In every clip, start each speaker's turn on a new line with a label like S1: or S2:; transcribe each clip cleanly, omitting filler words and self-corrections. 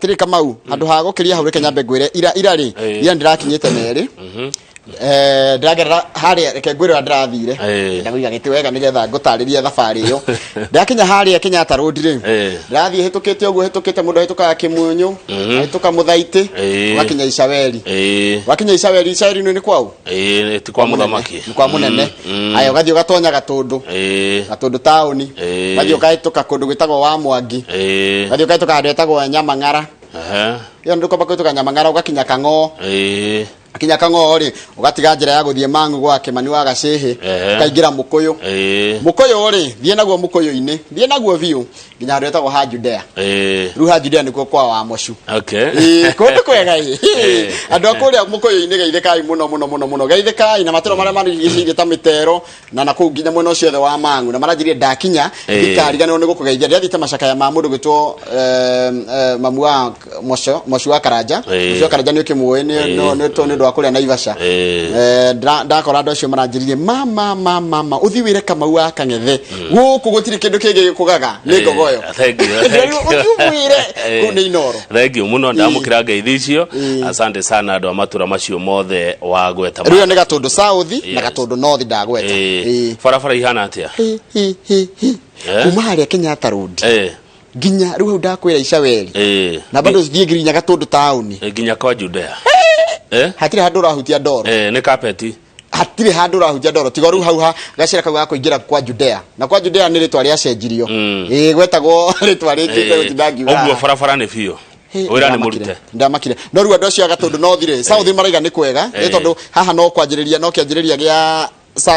S1: Atĩrĩ Kamau, handũ ha gũkĩria hau, reke nyambe ngwĩre ira ira rĩ, ira ndĩrakinyĩte merĩ. Ndĩragerera harĩa, reke ngwĩre ũrĩa ndĩrathire. Ndagũiga gĩtĩ wega nĩgetha ngũtarĩrie thabarĩ ĩyo. Ndakinya harĩa Kenyatta Road rĩ, ndĩrathiĩ hĩtũkĩte ũguo, hĩtũkĩte mũndũ ahĩtũkaga Kĩmunyũ, ahĩtũka Mũthaitĩ, ũgakinya Icaweri. Wakinya Icaweri, Icaweri nĩ kwau?
S2: Ĩĩ, ti kwa mũthamaki.
S1: Nĩ kwa mũnene. Aya, ũgathiĩ ũgatonya Gatũndũ, Gatũndũ taũni. Ũgathiĩ ũkahĩtũka kũndũ gwĩtagwo wa Mwangi. Ũgathiĩ ũkahĩtũka handũ hetagwo Nyamang'ara. Ĩyo nĩ kwamba kũhĩtũka Nyamang'ara, ũgakinya Kang'oo. Akinya Kang'oo rĩ, ũgatiga njĩra ya gũthiĩ Mang'u gwa Kĩmani wa Gacĩhĩ, ũkaingĩra Mũkũyũ. Mũkũyũ rĩ, thiĩ naguo Mũkũyũ-inĩ, thiĩ naguo biũ nginya handũ hetagwo ha Judea. Rĩu ha Judea nĩkuo kwa Wamocu. Ĩĩ, kũndũ kwega ĩ. Andũ a kũrĩa Mũkũyũ-inĩ, geithĩkai mũno mũno mũno mũno, geithĩkai na matũra marĩa marigicĩirie ta Mĩtero na nakũu nginya mwena ũcio othe wa Mang'u, na maranjĩrire ndakinya ndikariganĩrwo nĩ gũkũgeithia. Ndĩrathiĩte macakaya ma mũndũ gwĩtwo mamu wa Moco, Mocu wa Karanja. Mocu wa Karanja nĩ ũkĩmũĩ nĩ nĩ ũndũ wa kũrĩa Naivasha. Ndakora andũ acio maranjĩrire, mama mama mama, ũthiĩ wĩre Kamau wa Kang'ethe gũkũ gũtirĩ kĩndũ kĩngĩ gĩkũgaga nĩ ngogoyo.
S2: Thank you, thank you.
S1: Ũthiĩ ũmwĩre kũu nĩ Inoro.
S2: Thank you muno, ndamũkĩra ngeithi icio. Asante sana andũ a matũra macio mothe wagweta.
S1: Rĩu ĩyo nĩ Gatũndũ South na Gatũndũ North ndagweta.
S2: Barabara ihana atĩa?
S1: Hi, hi, hi, hi. Kuma harĩa Kenyatta Road nginya rĩu hau ndakwĩra Icaweri, na bado thiĩ nginya Gatũndũ taũni.
S2: Nginya kwa Judea.
S1: Hatirĩ handũ ũrahutia ndoro.
S2: Nĩ kapeti.
S1: Hatirĩ handũ ũrahutia ndoro tiga rĩu hau ha gacĩra kau ga kũingĩra kwa Judea, na kwa Judea nĩ rĩtwa rĩacenjirio. Ĩĩ, gwetagwo rĩtwa rĩngĩ tegũtinda ngiuga.
S2: Ũguo barabara nĩ biũ. Wĩra nĩ mũrute.
S1: Ndamakire, no rĩu andũ acio a Gatũndũ North rĩ, South maraiga nĩ kwega, nĩ tondũ haha no kwanjĩrĩria, no kĩanjĩrĩria gĩa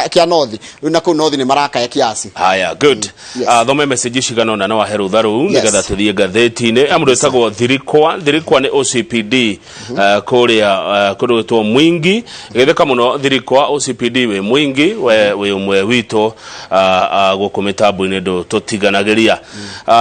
S1: kĩa North rĩu, na kũu North nĩ marakaya kiasi.
S2: Haya, good.
S1: Yes.
S2: Thome message cigana ũna na wahe rũtha rũu nĩgetha tũthiĩ ngathĩti-inĩ. Mũndũ wĩtagwo Thirikwa, Thirikwa nĩ OCPD kũrĩa kũndũ gwĩtwo Mwingi. Geithĩka mũno Thirikwa, OCPD wĩ Mwingi, we wĩ ũmwe witũ gũkũ mĩtambo-inĩ, ndũtũtiganagĩria.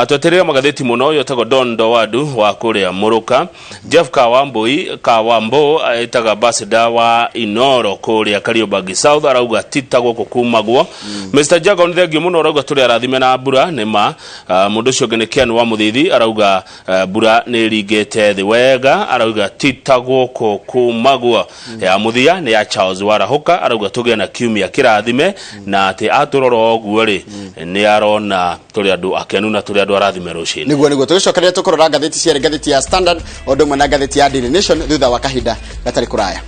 S2: Twetereire magathĩti mũno. Ũyũ wĩtagwo Don Dowadu wa kũrĩa Mũrũka. Jeff Kawambui Kawambo etaga ambassador wa Inoro kũrĩa Kariobangi South, arauga tita gũkũ kumagwo. Mr Jagon, thengiũ mũno, arauga tũrĩ arathime na mbura nĩ ma. Mũndũ ũcio ũngĩ nĩ Ken wa Mũthithi, arauga mbura nĩ ĩringĩte thĩ wega, arauga tita gũkũ kumagwo. Ya mũthia nĩ ya Charles Warahũka, arauga tũgĩe na kiumia kĩrathime, na atĩ atũrora ũguo rĩ, nĩ arona tũrĩ andũ akenu na tũrĩ andũ arathime rũcinĩ.
S1: Niguo tũgĩcokereria tũkũrora ngathĩti cierĩ, ngathĩti ya Standard o ũndũ ũmwe na ngathĩti ya Daily Nation, thutha wa kahinda gatarĩ kũraya.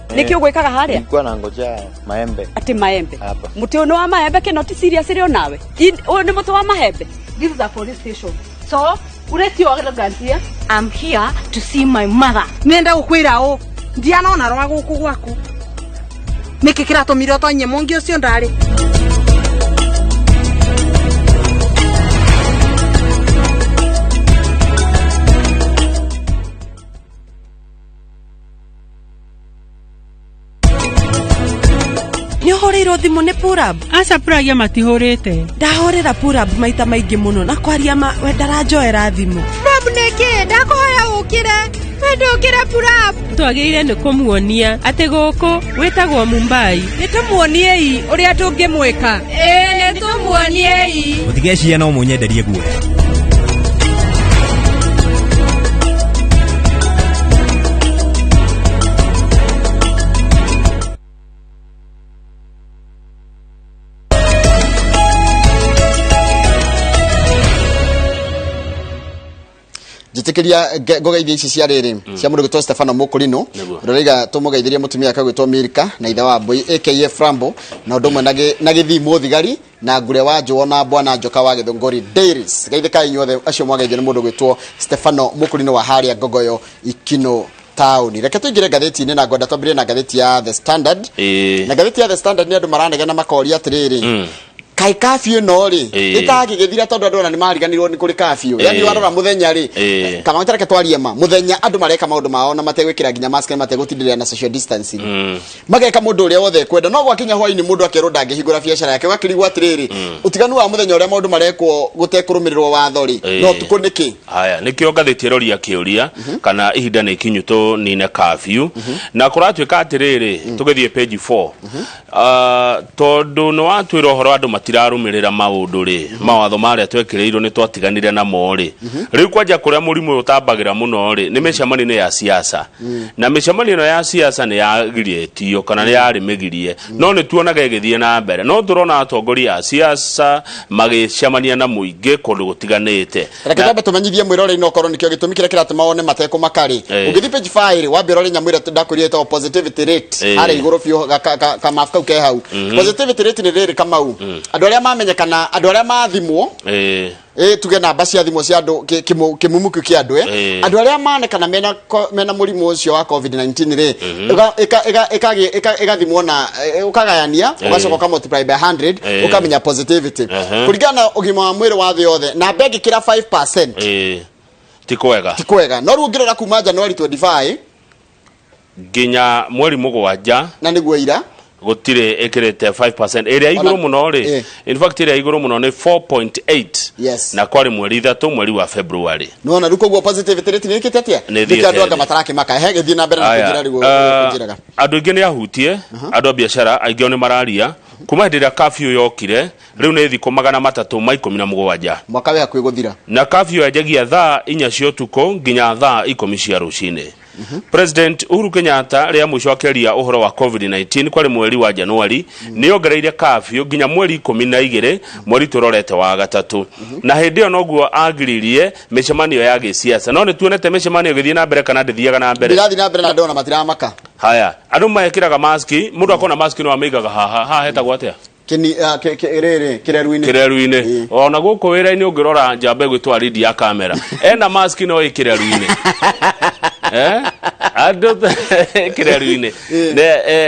S3: Nĩkĩ ũgwĩkaga harĩa?
S4: Nilikuwa nangojea maembe.
S3: Atĩ maembe?
S4: Hapa.
S3: Mũtĩ ũyũ nĩ wa maembe kĩno ti serious rĩ onawe. Ũyũ nĩ mũtĩ wa mahembe?
S5: This is a police station. So, uretio arrogant here?
S6: I'm here to see my mother.
S5: Nenda gukwira ũ ndianona rwa gũkũ gwaku nĩkĩ kĩratũmire ũtonye mũngĩ ũcio ndarĩ.
S6: Nĩ ũhũrĩirwo thimũ nĩ Purab?
S7: Aca, Puragia matihũrĩte.
S6: Ndahũrĩra Purab maita maingĩ mũno, na kwaria ma we ndaranjoera thimũ.
S5: Purab nĩkĩ? Ndakũhoya ũkĩre, we ndũkĩre Purab.
S7: Twagĩrĩire nĩ kũmuonia atĩ gũkũ gwĩtagwo Mumbai.
S3: Nĩ tũmuoniei ũrĩa tũngĩmwĩka.
S8: Ĩĩ, nĩ tũmuoniei.
S9: Mũtigeciria no mũnyenderie guoya.
S1: Njĩtĩkĩria ngũgeithie ici cia rĩrĩ cia mũndũ gwĩtwo Stefano Mũkũrinũ. Ũrĩa tũmũgeithĩrie mũtumia wake gwĩtwo Milka na ithe wa Mbũi aka Frambo, na ũndũ ũmwe na na gĩthii mũthigari na ngure wa njũo na bwana Njoka wa Gĩthũngũri Dairies. Geithĩkai inyuothe acio mwageithio nĩ mũndũ gwĩtwo Stefano Mũkũrinũ wa harĩa Ngogoyo Ikino taũni. Reke tũingĩre ngathĩti-inĩ, na ngwenda twambĩrĩrie na ngathĩti ya The Standard. Na ngathĩti ya The Standard nĩ andũ maranegena makoria atĩrĩrĩ, Kaĩ kabiũ ĩno rĩ
S2: Ĩĩ.
S1: ĩtagĩgĩthira, tondũ andũ ona nĩ mariganirwo nĩ kũrĩ kabiũ, yani
S2: Ĩĩ.
S1: warora mũthenya rĩ,
S2: Ĩĩ.
S1: kama tareke twarie ma, mũthenya andũ mareka maũndũ mao na mategwĩkĩra nginya mask na mategũtindĩrĩra na social distancing, mageka mũndũ ũrĩa wothe ekwenda, no gwakinya hwainĩ mũndũ akerwo ndangĩhingũra biacara yake, ũgakĩrigwo atĩrĩrĩ, ũtiganu wa mũthenya ũrĩa maũndũ marekwo gũtekũrũmĩrĩrwo watho rĩ, no ũtukũ nĩkĩ?
S2: Haya, nĩkĩo ngathĩti ĩroria kĩũria kana ihinda nĩ ikinyu tũnine kabiũ, na kũratuĩka atĩrĩrĩ, tũgĩthiĩ page 4. Ah, tondũ nĩ watwĩra ũhoro andũ matirarũmĩrĩra maũndũ rĩ, mawatho marĩa twekĩrĩirwo nĩ twatiganire namo rĩ. Rĩu kwanja kũrĩa mũrimũ ũyũ ũtambagĩra mũno rĩ, nĩ mĩcemanio-inĩ ya siasa, na mĩcemanio ĩno ya siasa nĩ yagirĩtio kana nĩ yarĩ mĩgirie, no nĩ tuonaga ĩgĩthiĩ na mbere, no tũrona atongoria a siasa magĩcemania na mũingĩ kũndũ gũtiganĩte.
S1: Reke twambe tũmenyithie mwĩrorei, no korwo nĩkĩo gĩtũmi kĩrĩa kĩratũma wone matekũmaka rĩ, ũngĩthiĩ page 5 rĩ, wambe ũrore nyamũ ĩrĩa ndakwĩrire ĩtagwo positivity rate harĩa igũrũ biũ, kamabu kau ke hau. Positivity rate nĩ rĩrĩ, Kamau, andũ arĩa mamenyekana, andũ arĩa mathimwo, ĩ tuge namba cia thimũ cia andũ, kĩmumu kĩu kĩa andũ, andũ arĩa manekana mena mũrimũ ũcio wa COVID-19 rĩ, ĩgathimwo na ũkagayania, ũgacoka ũka multiply by 100, ũkamenya positivity. Kũringana na ũgima wa mwĩrĩ wa thĩ yothe, namba ĩngĩkĩra 5%
S2: Ti kwega.
S1: Ti kwega. No rĩu ũngĩrora kuma January 25
S2: nginya mweri 7,
S1: na nĩguo ira,
S2: gũtirĩ ĩkĩrĩte 5%. Ĩrĩa igũrũ mũno rĩ, in fact ĩrĩa igũrũ mũno nĩ 4.8, na kwarĩ mweri 3, mweri wa February.
S1: Nĩwona rĩu, koguo positivity rate nĩ ĩkĩte atĩa?
S2: Nĩ
S1: Nĩkĩo
S2: ĩthiĩte
S1: andũ anga
S2: thĩ.
S1: matarakĩmaka. He gĩthiĩ na mbere na
S2: Aya,
S1: kũnjĩra rĩu ũkũnjĩraga.
S2: Andũ aingĩ nĩ ahutie, andũ a biacara aingĩ ao nĩ mararia kuma hĩndĩ ĩrĩa kafyu yokire, rĩu nĩ thikũ 317.
S1: Mwaka wĩ hakuhĩ gũthira.
S2: Na kafyu yanjagia thaa 4 cia ũtukũ nginya thaa 10 cia rũcinĩ. President Uhuru Kenyatta rĩa mũico akĩaria ũhoro wa COVID-19 kwarĩ mweri wa Januari, nĩ ongereire kafyu nginya mweri 12, mweri tũrorete wa gatatũ, na hĩndĩ ĩyo noguo agiririe mĩcemanio ya gĩsiasa, no nĩ tuonete mĩcemanio ĩgĩthiĩ na mbere kana ndĩthiaga na mbere?
S1: Ndĩrathiĩ na mbere na andũ ona matiramaka.
S2: Haya, andũ mekĩraga maski, mũndũ akona maski no amĩigaga haha haha, hetagwo atĩa?
S1: Kĩni ah, rĩrĩ kĩreru-inĩ.
S2: Kĩreru-inĩ. Ona gũkũ wĩra-inĩ ũngĩrora njamba ĩgwĩtwo lead ya kamera ena maski no ĩ kĩreru-inĩ. Eh? Andũ kĩreru-inĩ.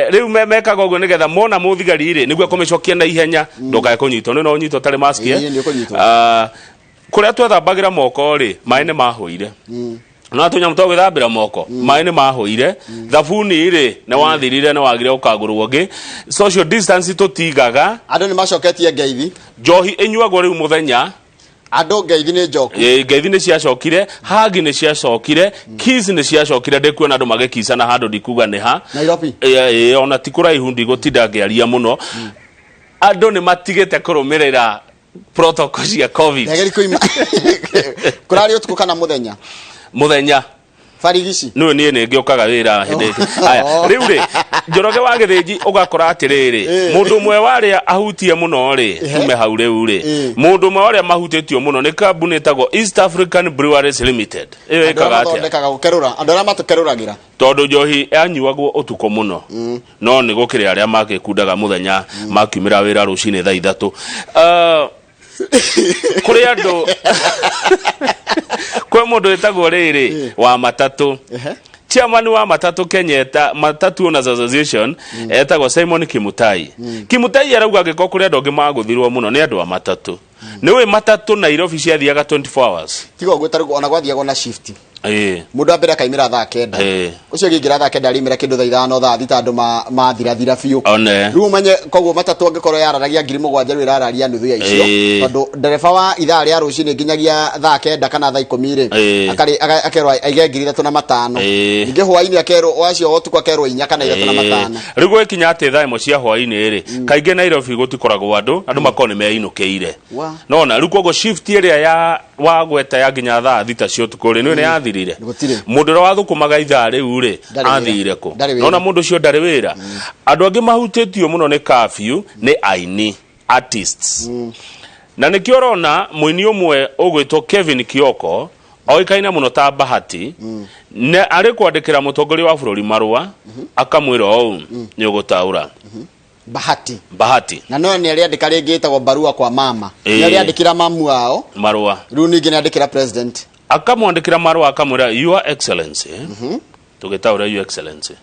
S2: Rĩu mekaga ũguo nĩgetha mona mũthigari rĩ, nĩguo kũmĩcokia na ihenya ndũkae kũnyitwo, nĩ no ũnyitwo ũtarĩ maski, eh?
S1: Ĩĩ, nĩ ũkũnyitwo.
S2: Ah, kũrĩa twethambagĩra moko rĩ, maĩ nĩ mahũire, no tũnyamũ twa gwĩthambĩra moko, maĩ nĩ mahũire, thabuni rĩ nĩ wathirire, nĩ wagire ũkagũrwo ũngĩ, social distance tũtigaga.
S1: Andũ nĩ macoketie ngeithi.
S2: Njohi ĩnyuagwo rĩu mũthenya.
S1: Andũ ngeithi nĩ njoku.
S2: Ĩ, ngeithi nĩ ciacokire, hagi nĩ ciacokire, kiss nĩ ciacokire, ndĩkuona andũ magĩkicana handũ ndikuga nĩ ha.
S1: Nairobi.
S2: Ĩ, ĩ, ona ti kũraihu, ndigũtinda ngĩaria mũno. Andũ nĩ matigĩte kũrũmĩrĩra protocol cia COVID.
S1: Ndegeri kuima kũrarĩ ũtukũ kana mũthenya?
S2: Mũthenya.
S1: Barigici.
S2: Nĩwe niĩ nĩ ngĩũkaga wĩra hĩndĩ ĩngĩ. Aya, rĩu rĩ, Njoroge wa Gĩthĩnji, ũgakora atĩrĩrĩ, mũndũ ũmwe wa arĩa ahutie mũno rĩ, tume hau rĩu rĩ, mũndũ ũmwe wa arĩa mahutĩtio mũno nĩ kambuni ĩtagwo East African Breweries Limited. Ĩyo
S1: Andũ arĩa
S2: ĩkaga atĩa?
S1: Mathondekaga gũkerũra, andũ arĩa matũkerũragĩra.
S2: Tondũ njohi yanyuagwo ũtukũ mũno, no nĩ gũkĩrĩ arĩa magĩkundaga mũthenya, makiumĩra wĩra rũcinĩ thaa 3. Ah, kũrĩ andũ, kwĩ mũndũ wĩtagwo rĩrĩ wa matatũ, chairman wa matatũ Kenya, eta Matatu Owners Association, etagwo Simon Kimutai. Kimutai arauga angĩkorwo kũrĩ andũ angĩ magũthirwo mũno nĩ andũ a matatũ. Nĩ ũĩ matatũ Nairobi ciathiaga 24 hours?
S1: Tiga ũguo, tarĩu ona gwathiagwo na shift. Mũndũ ambere akaimĩra thaa 9. Ũcio ũngĩ thaa 9 arimĩra kĩndũ thaa 5, thaa 6, andũ mathirathira biũ.
S2: One.
S1: Rĩu ũmenye koguo matatũ angĩkorwo yararagia 7,000, rĩu ĩrararia nuthu ya icio, tondũ ndereba wa ithaa rĩa rũcinĩ nginyagia thaa 9 kana thaa 10 rĩ, akerwo aige 3,500. Ningĩ hwainĩ akerwo, wacio wa ũtukũ akerwo 4 kana 3,500.
S2: Rĩu gwĩkinya atĩ thaa 1 cia hwainĩ rĩ, kaingĩ Nairobi gũtikoragwo andũ, andũ makoragwo nĩ meinũkĩire. Nona rĩu koguo shift ĩrĩa ya wagweta ya nginya thaa 6 cia ũtukũ rĩ, nĩ nĩ yathirire.
S1: Gũtirĩ.
S2: Mũndũ ũrĩa wathũkũmaga ithaa rĩu rĩ,
S1: Ndarĩ wĩra.
S2: athire kũ?
S1: Ndarĩ wĩra.
S2: Nona mũndũ ũcio ndarĩ wĩra. Andũ angĩ mahutĩtio mũno nĩ curfew nĩ aini, artists, na nĩkĩo ũrona mũini ũmwe ũgwĩtwo Kevin Kioko, oĩkaine mũno ta Bahati, na arĩ kwandĩkĩra mũtongoria wa bũrũri marũa akamwĩra ũũ, nĩ ũgũtaũra.
S1: Bahati.
S2: Bahati.
S1: Na no nĩ arĩandĩka rĩngĩ ĩtagwo barua kwa mama. Nĩ arĩandĩkĩra mamu wao
S2: marũa.
S1: Rĩu ningĩ nĩ andĩkĩra president.
S2: Akamwandĩkĩra marũa akamwĩra, "Your Excellency," tũgĩtaũra, "Your Excellency."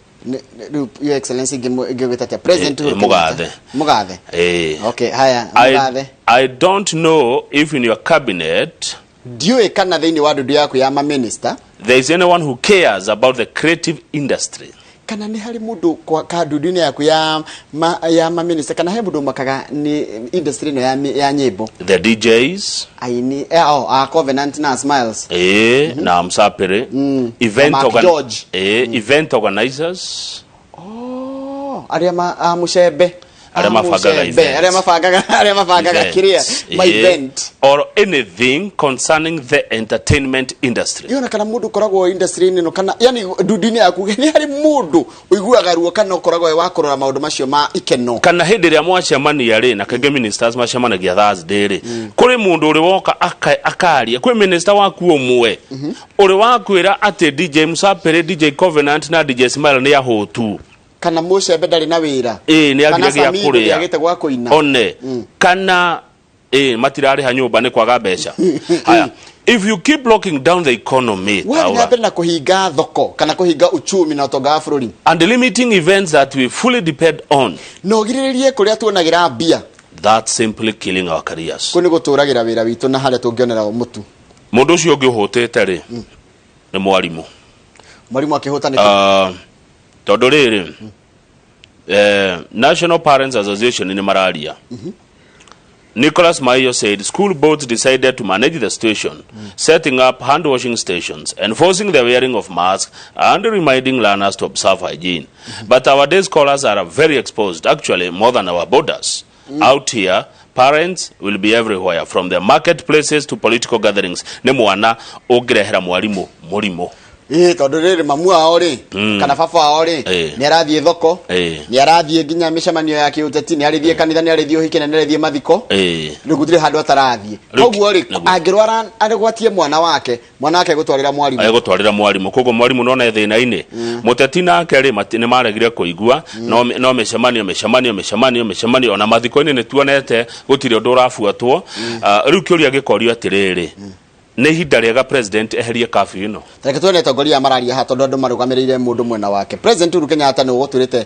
S1: Rĩu Your Excellency ingĩgwĩta atĩa? President Uhuru
S2: Mũgathe.
S1: Kenyatta. Mũgathe. Okay, haya, Mũgathe.
S2: I don't know if in your cabinet
S1: Ndiũĩ kana thĩinĩ wa ndundu yaku ya maminista
S2: there is anyone who cares about the creative industry.
S1: Kana nĩ harĩ mũndũ kwa ka ndundu-inĩ yaku ya ma, ya maminista kana he mũndũ ũmakaga nĩ industry ĩno ya nyĩmbo.
S2: The DJs.
S1: Aini oh, a Covenant na Smiles.
S2: Na Msapere. Event
S1: Na Mark George.
S2: Event organizers.
S1: Oh, arĩa ma a mũcembe.
S2: Arĩa
S1: A
S2: mabangaga
S1: mũcembe,
S2: events.
S1: Arĩa mabangaga
S2: Events.
S1: kĩrĩa ma event.
S2: Or anything concerning the entertainment industry.
S1: Yona kana mũndũ ũkoragwo industry-inĩ ĩno kana yani ndundu-inĩ yaku nĩ harĩ mũndũ ũiguaga ruo kana ũkoragwo wĩ wa kũrora maũndũ macio ma ikeno.
S2: Kana hĩndĩ ĩrĩa mwacemania rĩ, na kaingĩ ministers macemanagia Thursday rĩ, kũrĩ mũndũ ũrĩ woka akaria kwĩ minister waku ũmwe ũrĩ wakwĩra atĩ DJ Musapere, DJ Covenant na DJ Smile nĩ ahũtu?
S1: Kana mũcembe ndarĩ na wĩra.
S2: Ĩ nĩ
S1: Kana
S2: agire gĩa
S1: Samido
S2: kũrĩa.
S1: ndĩagĩte gwa kũina.
S2: One kana matirarĩha nyũmba nĩ kwaga mbeca. Haya, if you keep locking down the economy,
S1: wathiĩ na
S2: Taura,
S1: mbere na kũhinga thoko kana kũhinga uchumi na ũtonga wa bũrũri,
S2: and limiting events that we fully depend on,
S1: na ũgirĩrĩrie kũrĩa tuonagĩra mbia,
S2: that's simply killing our careers.
S1: Kũ nĩ gũtũragĩra wĩra witũ na harĩa tũngĩonera mũtu.
S2: Mũndũ ũcio ũngĩ ũhũtĩte rĩ nĩ mwarimũ.
S1: Mwarimũ akĩhũta nĩkĩ?
S2: Tondũ rĩrĩ, National Parents Association nĩ mararia. Nicholas Maiyo said school boards decided to manage the situation, setting up hand washing stations, enforcing the wearing of masks, and reminding learners to observe hygiene. But our day scholars are very exposed, actually more than our boarders. Out here, parents will be everywhere, from the marketplaces to political gatherings. Nĩ mwana ũngĩrehera mwarimũ mũrimũ.
S1: Ĩĩ, tondũ rĩrĩ mamu ao rĩ kana baba wao rĩ nĩ arathiĩ thoko, nĩ arathiĩ nginya mĩcemanio ya kĩũteti, nĩ arĩthiĩ kanitha, nĩ arĩthiĩ ũhiki na nĩ arĩthiĩ mathiko. Rĩu gũtirĩ handũ atarathiĩ. Koguo rĩ, angĩrwara agwatie mwana wake, mwana wake gũtwarĩra mwarimũ.
S2: Egũtwarĩra mwarimũ, koguo mwarimũ nona e thĩna-inĩ. Mũteti nake rĩ, nĩ maregire kũigua, no mĩcemanio, mĩcemanio, mĩcemanio, mĩcemanio, ona mathiko-inĩ nĩ tuonete gũtirĩ ũndũ ũrabuatwo. Ah, rĩu kĩũria gĩkorio atĩrĩrĩ, nĩ ihinda rĩega president eherie curfew ĩno?
S1: Reke tuone atongoria aya mararia haha, tondũ andũ marũgamĩrĩire mũndũ mwena wake. President Uhuru Kenyatta nĩ ũgũtwĩrĩte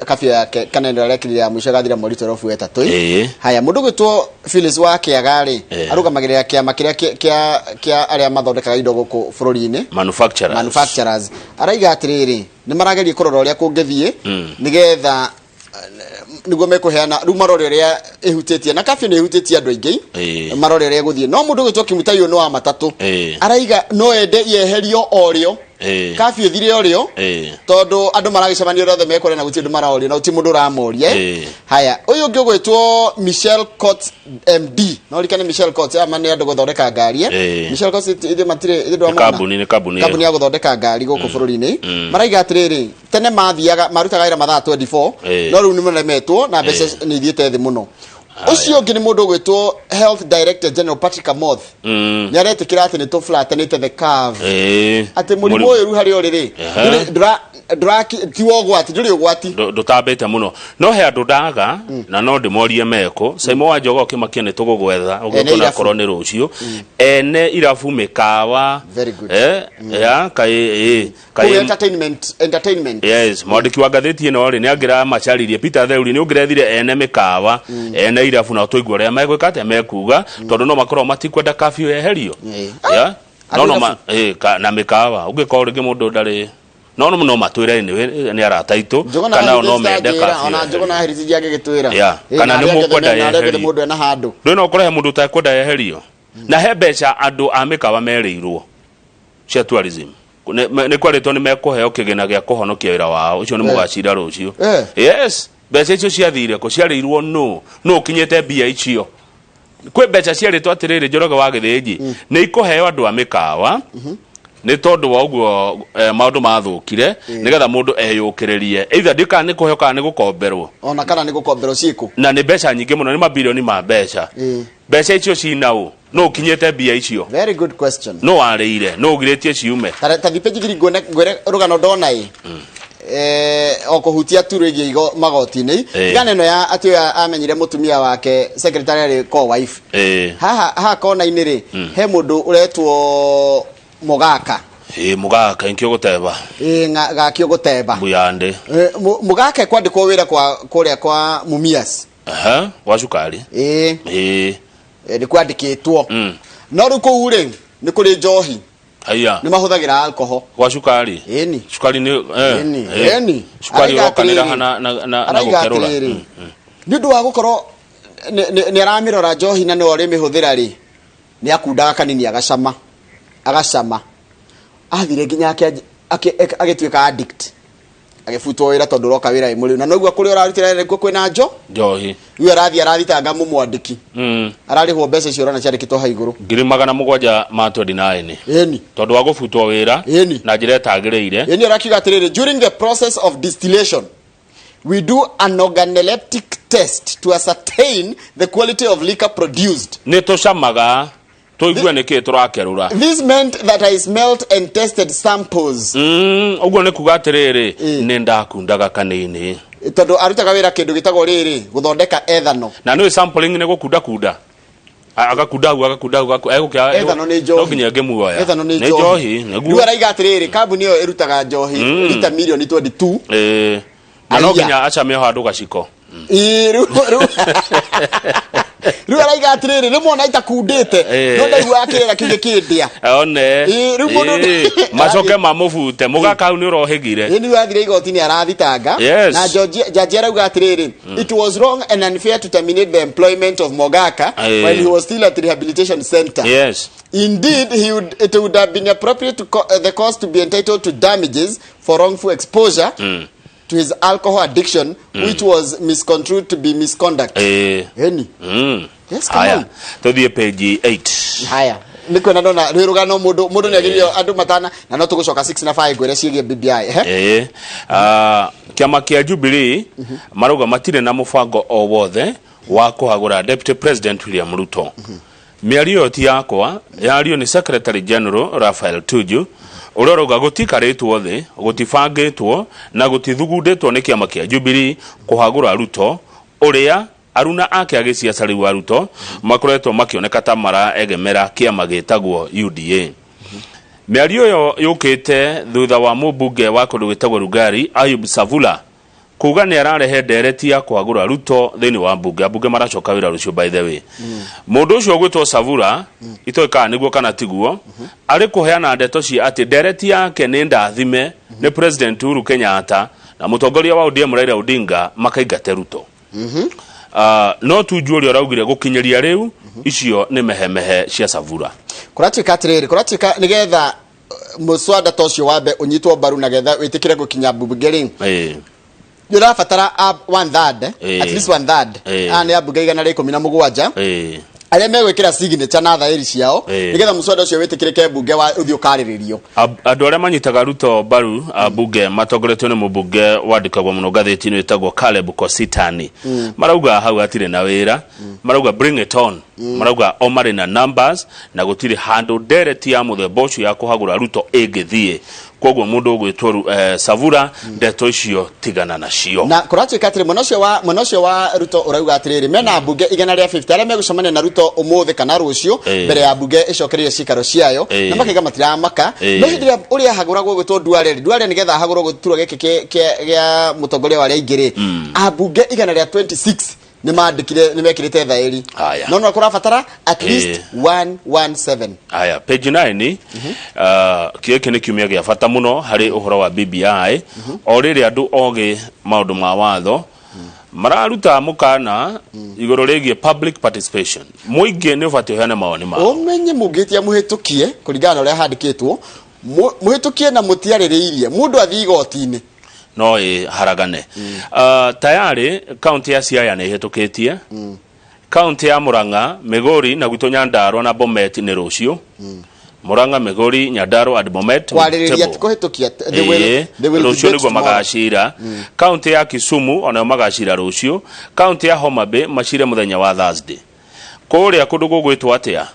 S1: curfew yake kana ĩno arekĩrire ya mũico ĩgathira mweri 12 wetatũ. Haya, mũndũ ũgwĩtwo Phyllis wa Kĩaga rĩ, arũgamagĩrĩra kĩama kĩrĩa kĩa arĩa mathondekaga indo gũkũ bũrũri-inĩ,
S2: manufacturers.
S1: Manufacturers. Araiga atĩrĩrĩ, nĩ marageria kũrora ũrĩa kũngĩthiĩ nĩgetha nĩguo mekũheana rĩu marore ũrĩa ĩhutĩtie, na curfew nĩ ĩhutĩtie andũ aingĩ, marore ũrĩa ĩgũthiĩ. No mũndũ ũgwĩtwo Kimutai ũyũ nĩ wa matatũ, araiga no ende yeherio o rĩo, curfew ĩthire o rĩo, tondũ andũ maragĩcemania ũrĩa othe mekũrĩa na gũtirĩ ũndũ maraorio na gũtirĩ mũndũ ũramoria. Haya, ũyũ ũngĩ ũgwĩtwo Michelle Cox MD, no rikane Michelle Cox ama nĩ andũ gũthondeka ngari. Michelle Cox ithuĩ matirĩ ithuĩ
S2: Nĩ
S1: ndwamona.
S2: kambuni, nĩ kambuni.
S1: Kambuni ya gũthondeka ngari gũkũ bũrũri-inĩ, maraiga atĩrĩrĩ, tene mathiaga marutaga wĩra mathaa 24, no rĩu nĩ maremetwo na mbeca nĩ ithiĩte thĩ mũno. Ũcio ũngĩ nĩ mũndũ ũgwĩtwo Health Director General Patrick Amoth, nĩ aretĩkĩra atĩ nĩ tũ-flattenĩte the curve, atĩ mũrimũ ũyũ rĩu harĩa ũrĩ rĩ, ti wa ũgwati, ndũrĩ ũgwati.
S2: Ndũtambĩte mũno, no he andũ ndaga na no ndĩmorie meko. Saimo wa Njogo ũkĩmakia nĩ tũgũgwetha.
S1: Ene
S2: ũgĩtwo
S1: irabu.
S2: Nakorwo nĩ rũciũ ene irabu, mĩkawa.
S1: Very good.
S2: Ya kaĩ
S1: Kũu
S2: kaĩ
S1: entertainment.
S2: Yes, mwandĩki wa ngathĩti ĩno rĩ nĩ angĩramacaririe. Peter Theuri, nĩ ũngĩrethire ene mĩkawa, ene irabu, na tũigue ũrĩa megwĩka atĩa, mekuga, tondũ no makorwo matikwenda curfew yeherio. Yeah?
S1: Andũ
S2: No no
S1: irabu.
S2: ma, na mĩkawa ũngĩkorwo rĩngĩ mũndũ ndarĩ no matwĩre nĩ arata aitũ
S1: Njũgũna
S2: kana o no
S1: Heritage
S2: mende
S1: tanjĩra,
S2: curfew
S1: ona Njũgũna
S2: yeherio.
S1: Heritage angĩgĩtwĩra.
S2: Kana
S1: Na
S2: nĩ
S1: arĩa angĩ
S2: mũkwenda
S1: na arĩa angĩ
S2: yeherio.
S1: mũndũ ena handũ.
S2: Ndũĩ no ũkore he mũndũ ũtekwenda yeherio, na he mbeca andũ a mĩkawa merĩirwo cia tourism. Nĩ kwarĩtwo nĩ mekũheo kĩgĩna gĩa kũhonokia wĩra wao ũcio nĩ mũgacira rũciũ. Yes, mbeca icio ciathire kũ? Ciarĩirwo nũ? Nũ ũkinyĩte mbia icio? Kwĩ mbeca ciarĩtwo atĩrĩrĩ, Njoroge wa Gĩthĩnji, nĩ ikũheo andũ a mĩkawa nĩ tondũ wa ũguo maũndũ mathũkire, nĩgetha mũndũ eyũkĩrĩrie, either ndiũ kana nĩ kũheo kana nĩ gũkomberwo.
S1: Ona kana nĩ gũkomberwo ciĩkũ.
S2: Na nĩ mbeca nyingĩ mũno, nĩ mabirioni ma mbeca. Mbeca icio cinaũ? Nũ ũkinyĩte mbia icio?
S1: Very good question.
S2: Nũ warĩire? Nũ ũgirĩtie ciume?
S1: Ta thipe njithiri nguone ngwĩre rũgano ndona ĩ o kũhutia tu rĩgiĩ magoti-inĩ. Ngano ĩno ya atĩ ũyũ amenyire mũtumia wake secretary arĩ co-wife. Haha kona-inĩ rĩ, he mũndũ ũretwo Mogaka.
S2: Ĩ mũgaka inkĩ ũgũteba.
S1: Ĩ gaki ũgũteba.
S2: Mbuyande.
S1: Mũgaka kwandĩkwo wĩra kwa kũrĩa kwa Mumias.
S2: Aha, gwa cukari.
S1: Ĩ.
S2: Ĩ.
S1: Nĩ kwandĩkĩtwo. No rĩu kũu rĩ nĩ kũrĩ njohi.
S2: Haiya.
S1: Nĩ mahũthagĩra alcohol.
S2: Gwa cukari.
S1: Ĩni.
S2: Cukari nĩ
S1: Ĩni. Ĩni.
S2: Cukari
S1: Araiga
S2: ũrokanĩra
S1: atĩrĩrĩ.
S2: na na na na
S1: Araiga
S2: gũkerũra.
S1: atĩrĩrĩ. Nĩ ũndũ wa gũkorwo nĩ aramĩrora njohi na nĩwe ũrĩmĩhũthĩra rĩ, nĩ akundaga kanini agacama agacama athire nginya agĩtuĩka addict agĩbutwo wĩra tondũ ũroka wĩra wĩ mũrĩu na noguo kũrĩa ũrarutĩra wĩra nĩkuo kwĩna njo
S2: Njohi.
S1: rĩu arathiĩ arathitanga mũmwandĩki ararĩhwo mbeca icio ũrona ciandĩkĩtwo hau igũrũ
S2: 729,000
S1: Ĩni.
S2: Tondũ wa gũbutwo wĩra
S1: Ĩni.
S2: na njĩra ĩtagĩrĩire.
S1: Ĩni arakiuga atĩrĩrĩ, during the process of distillation we do an organoleptic test to ascertain the quality of liquor produced.
S2: Nĩ tũcamaga tũigue nĩkĩ tũrakerũra.
S1: This meant that I smelt and tested samples.
S2: Ũguo nĩ kuga atĩrĩrĩ, nĩ ndakundaga kanini.
S1: Tondũ arutaga wĩra kĩndũ gĩtagwo rĩrĩ gũthondeka ethanol.
S2: Na nĩ sampling nĩ gũkunda kunda. Agakunda hau agakunda hau egũkĩa
S1: Ethanol nĩ njohi.
S2: No nginya ngĩmuoya.
S1: Ethanol nĩ
S2: nĩ njohi nĩguo.
S1: Rĩu araiga atĩrĩrĩ, kambuni ĩyo ĩrutaga njohi lita mirioni 22.
S2: Ĩĩ. Na no
S1: Aiya.
S2: nginya acame o handũ gaciko.
S1: Ĩĩ, rĩu araiga atĩrĩrĩ, rĩmwe ona itakundĩte no ndaigua akĩrĩra kĩu gĩkĩndĩa.
S2: One.
S1: Ĩĩ, rĩu mũndũ-
S2: Ĩĩ, macoke mamũbute mũgaka hau nĩ ũrohĩgire.
S1: Ĩĩ, nĩwe athire igoti-inĩ arathitanga. Na jaji arauga atĩrĩrĩ, it was wrong and unfair to terminate the employment of Mogaka when he was still at rehabilitation center. Indeed, it would have been appropriate to the cause to be entitled to damages for wrongful exposure to his alcohol addiction, which was misconstrued to be misconduct. Eni. Yes, come
S2: Haya,
S1: on.
S2: tuthiĩ page 8.
S1: Haya. Nĩ kuona ndona rwĩ rũgano mũndũ mũndũ nĩ agĩrĩire andũ matana na no tũgũcoka 6 na 5 ngwĩre ciĩgiĩ BBI. Ehe.
S2: Ĩĩ. Ah, kĩama kĩa Jubilee marauga matirĩ na mũbango o wothe wa kũhagũra Deputy President William Ruto. Mĩario ĩyo ti yakwa, yario nĩ Secretary General Raphael Tuju ũrĩa ũrauga gũtikarĩtwo thĩ, gũtibangĩtwo na gũtithugundĩtwo nĩ kĩama kĩa Jubilee kũhagũra Ruto ũrĩa aruna ake a gĩciaca rĩu a Ruto makoretwo makĩoneka ta maraegemera kĩama gĩtagwo UDA. Mĩario ĩyo yũkĩte thutha wa mũmbunge wa kũndũ gwĩtagwo Lugari Ayub Savula kuga nĩ ararehe ndereti ya kwagũra Ruto thĩinĩ wa mbunge. Ambunge maracoka wĩra rũciũ by the way. Mũndũ ũcio ũgwĩtwo Savula itoĩ kana nĩguo kana tiguo arĩ kũheana ndeto cia atĩ ndereti yake nĩ ndathime nĩ President Uhuru Kenyatta na mũtongoria wa ODM Raila Odinga makaingate Ruto. No Tuju ũrĩa ũraugire gũkinyĩria rĩu icio nĩ mehemehe cia Savula.
S1: Kũratuĩka atĩrĩrĩ, kũratuĩka nĩgetha mũswada ta ũcio wambe ũnyitwo mbaru na getha wĩtĩkĩre gũkinya mbunge rĩ, nĩ ũrabatara one third, at least one third. Aya nĩ ambunge 117 arĩa megwĩkĩra signature na thaĩri ciao nĩgetha mũswada ũcio wĩtĩkĩrĩke mbunge wa ũthiĩ ũkarĩrĩrio.
S2: Andũ arĩa manyitaga Ruto mbaru ambunge matongoretio nĩ mũmbunge wandĩkagwo mũno ngathĩti-inĩ wĩtagwo Caleb Kositany marauga hau hatirĩ na wĩra, marauga bring it on, marauga o marĩ na numbers na gũtirĩ handũ ndereti ya mũthemba ũcio ya kũhagũra Ruto ĩngĩthiĩ. Koguo mũndũ ũgwĩtwo Savula ndeto icio tigana nacio.
S1: Na kũratuĩka atĩrĩ, mwena ũcio wa Ruto ũrauga atĩrĩrĩ, mena ambunge 150 arĩa megũcemania na Ruto ũmũthĩ kana rũciũ mbere ya mbunge ĩcokererie cikaro ciayo, na makaiga matiramaka. No hĩndĩ ĩrĩa ũrĩa ahagũragwo gwĩtwo Duale rĩ, Duale nĩgetha ahagũrwo gĩturwa gĩkĩ kĩa mũtongoria wa arĩa aingĩ rĩ, ambunge 126 nĩ mandĩkire nĩ mekĩrĩte thaĩri.
S2: Haya.
S1: No no kũrabatara at least 117.
S2: Haya, page 9. Gĩkĩ nĩ kiumia gĩa bata mũno harĩ ũhoro wa BBI o rĩrĩ andũ ogĩ maũndũ ma watho mararuta mũkana igũrũ rĩgiĩ public participation. Mũingĩ nĩ ũbatiĩ ũheane mawoni mao.
S1: Ũmenye mũngĩtia mũhĩtũkie kũringana na ũrĩa handĩkĩtwo, mũhĩtũkie na mũtiarĩrĩirie mũndũ athiĩ igoti-inĩ
S2: no ĩharagane. Tayarĩ kaunti ya Siaya nĩ ĩhĩtũkĩtie, kaunti ya Murang'a, Migori na gwitũ Nyandarua na Bomet nĩ rũciũ. Murang'a, Migori, Nyandarua and Bomet will
S1: kwarĩrĩria
S2: table.
S1: ti kũhĩtũkia. They will, they will
S2: rũciũ
S1: debate
S2: nĩguo
S1: tomorrow.
S2: magacira. Kaunti ya Kisumu onayo magacira rũciũ. Kaunti ya Homa Bay macire mũthenya wa Thursday. Kũrĩa kũndũ gũgwĩtwo atĩa,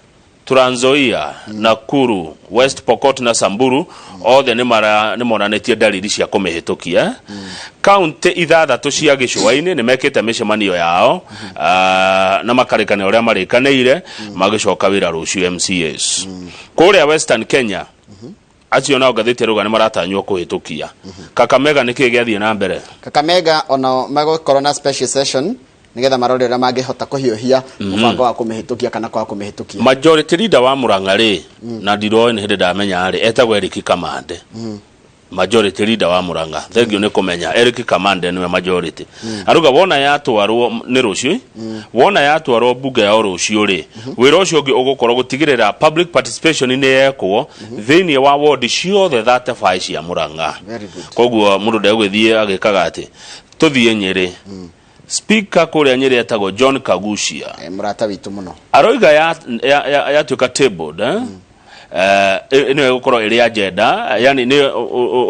S2: Trans Nzoia, Nakuru, West Pokot na Samburu othe nĩ mara nĩ monanĩtie ndariri cia kũmĩhĩtũkia. Kaunti ithathatũ cia gĩcũa-inĩ nĩ mekĩte mĩcemanio yao na makarĩkanĩra ũrĩa marĩkanĩire magĩcoka wĩra rũciũ MCAs. Kũrĩa Western Kenya. Acio nao ngathĩti ĩrauga nĩ maratanywo kũhĩtũkia. Kakamega nĩ kĩĩ gĩathiĩ na mbere?
S1: Kakamega onao megũkorwo na special session nĩgetha marore ũrĩa mangĩhota kũhiũhia mũbango wa kũmĩhĩtũkia kana kwaga kũmĩhĩtũkia.
S2: Majority leader wa Murang'a rĩ, na ndiroĩ nĩ hĩndĩ ndamenya rĩ, etagwo Eric Kamande. Majority leader wa Murang'a, thengiũ nĩ kũmenya Eric Kamande nĩwe majority. Aruga wona yatwarwo nĩ rũciũ, wona yatwarwo mbunge ya rũciũ rĩ, wĩra ũcio ũngĩ ũgũkorwo gũtigĩrĩra public participation nĩ yekwo thĩinĩ wa ward ciothe 35 cia Murang'a.
S1: Very good.
S2: Koguo mũndũ ndegũgĩthiĩ agĩkaga atĩ tũthiĩ Nyĩrĩ. Speaker kũrĩa Nyĩrĩ etagwo John Kagucia.
S1: Eh, mũrata witũ mũno.
S2: Aroiga yatuĩka tabled, eh? Ĩno ĩgũkorwo ĩrĩ agenda, yani nĩ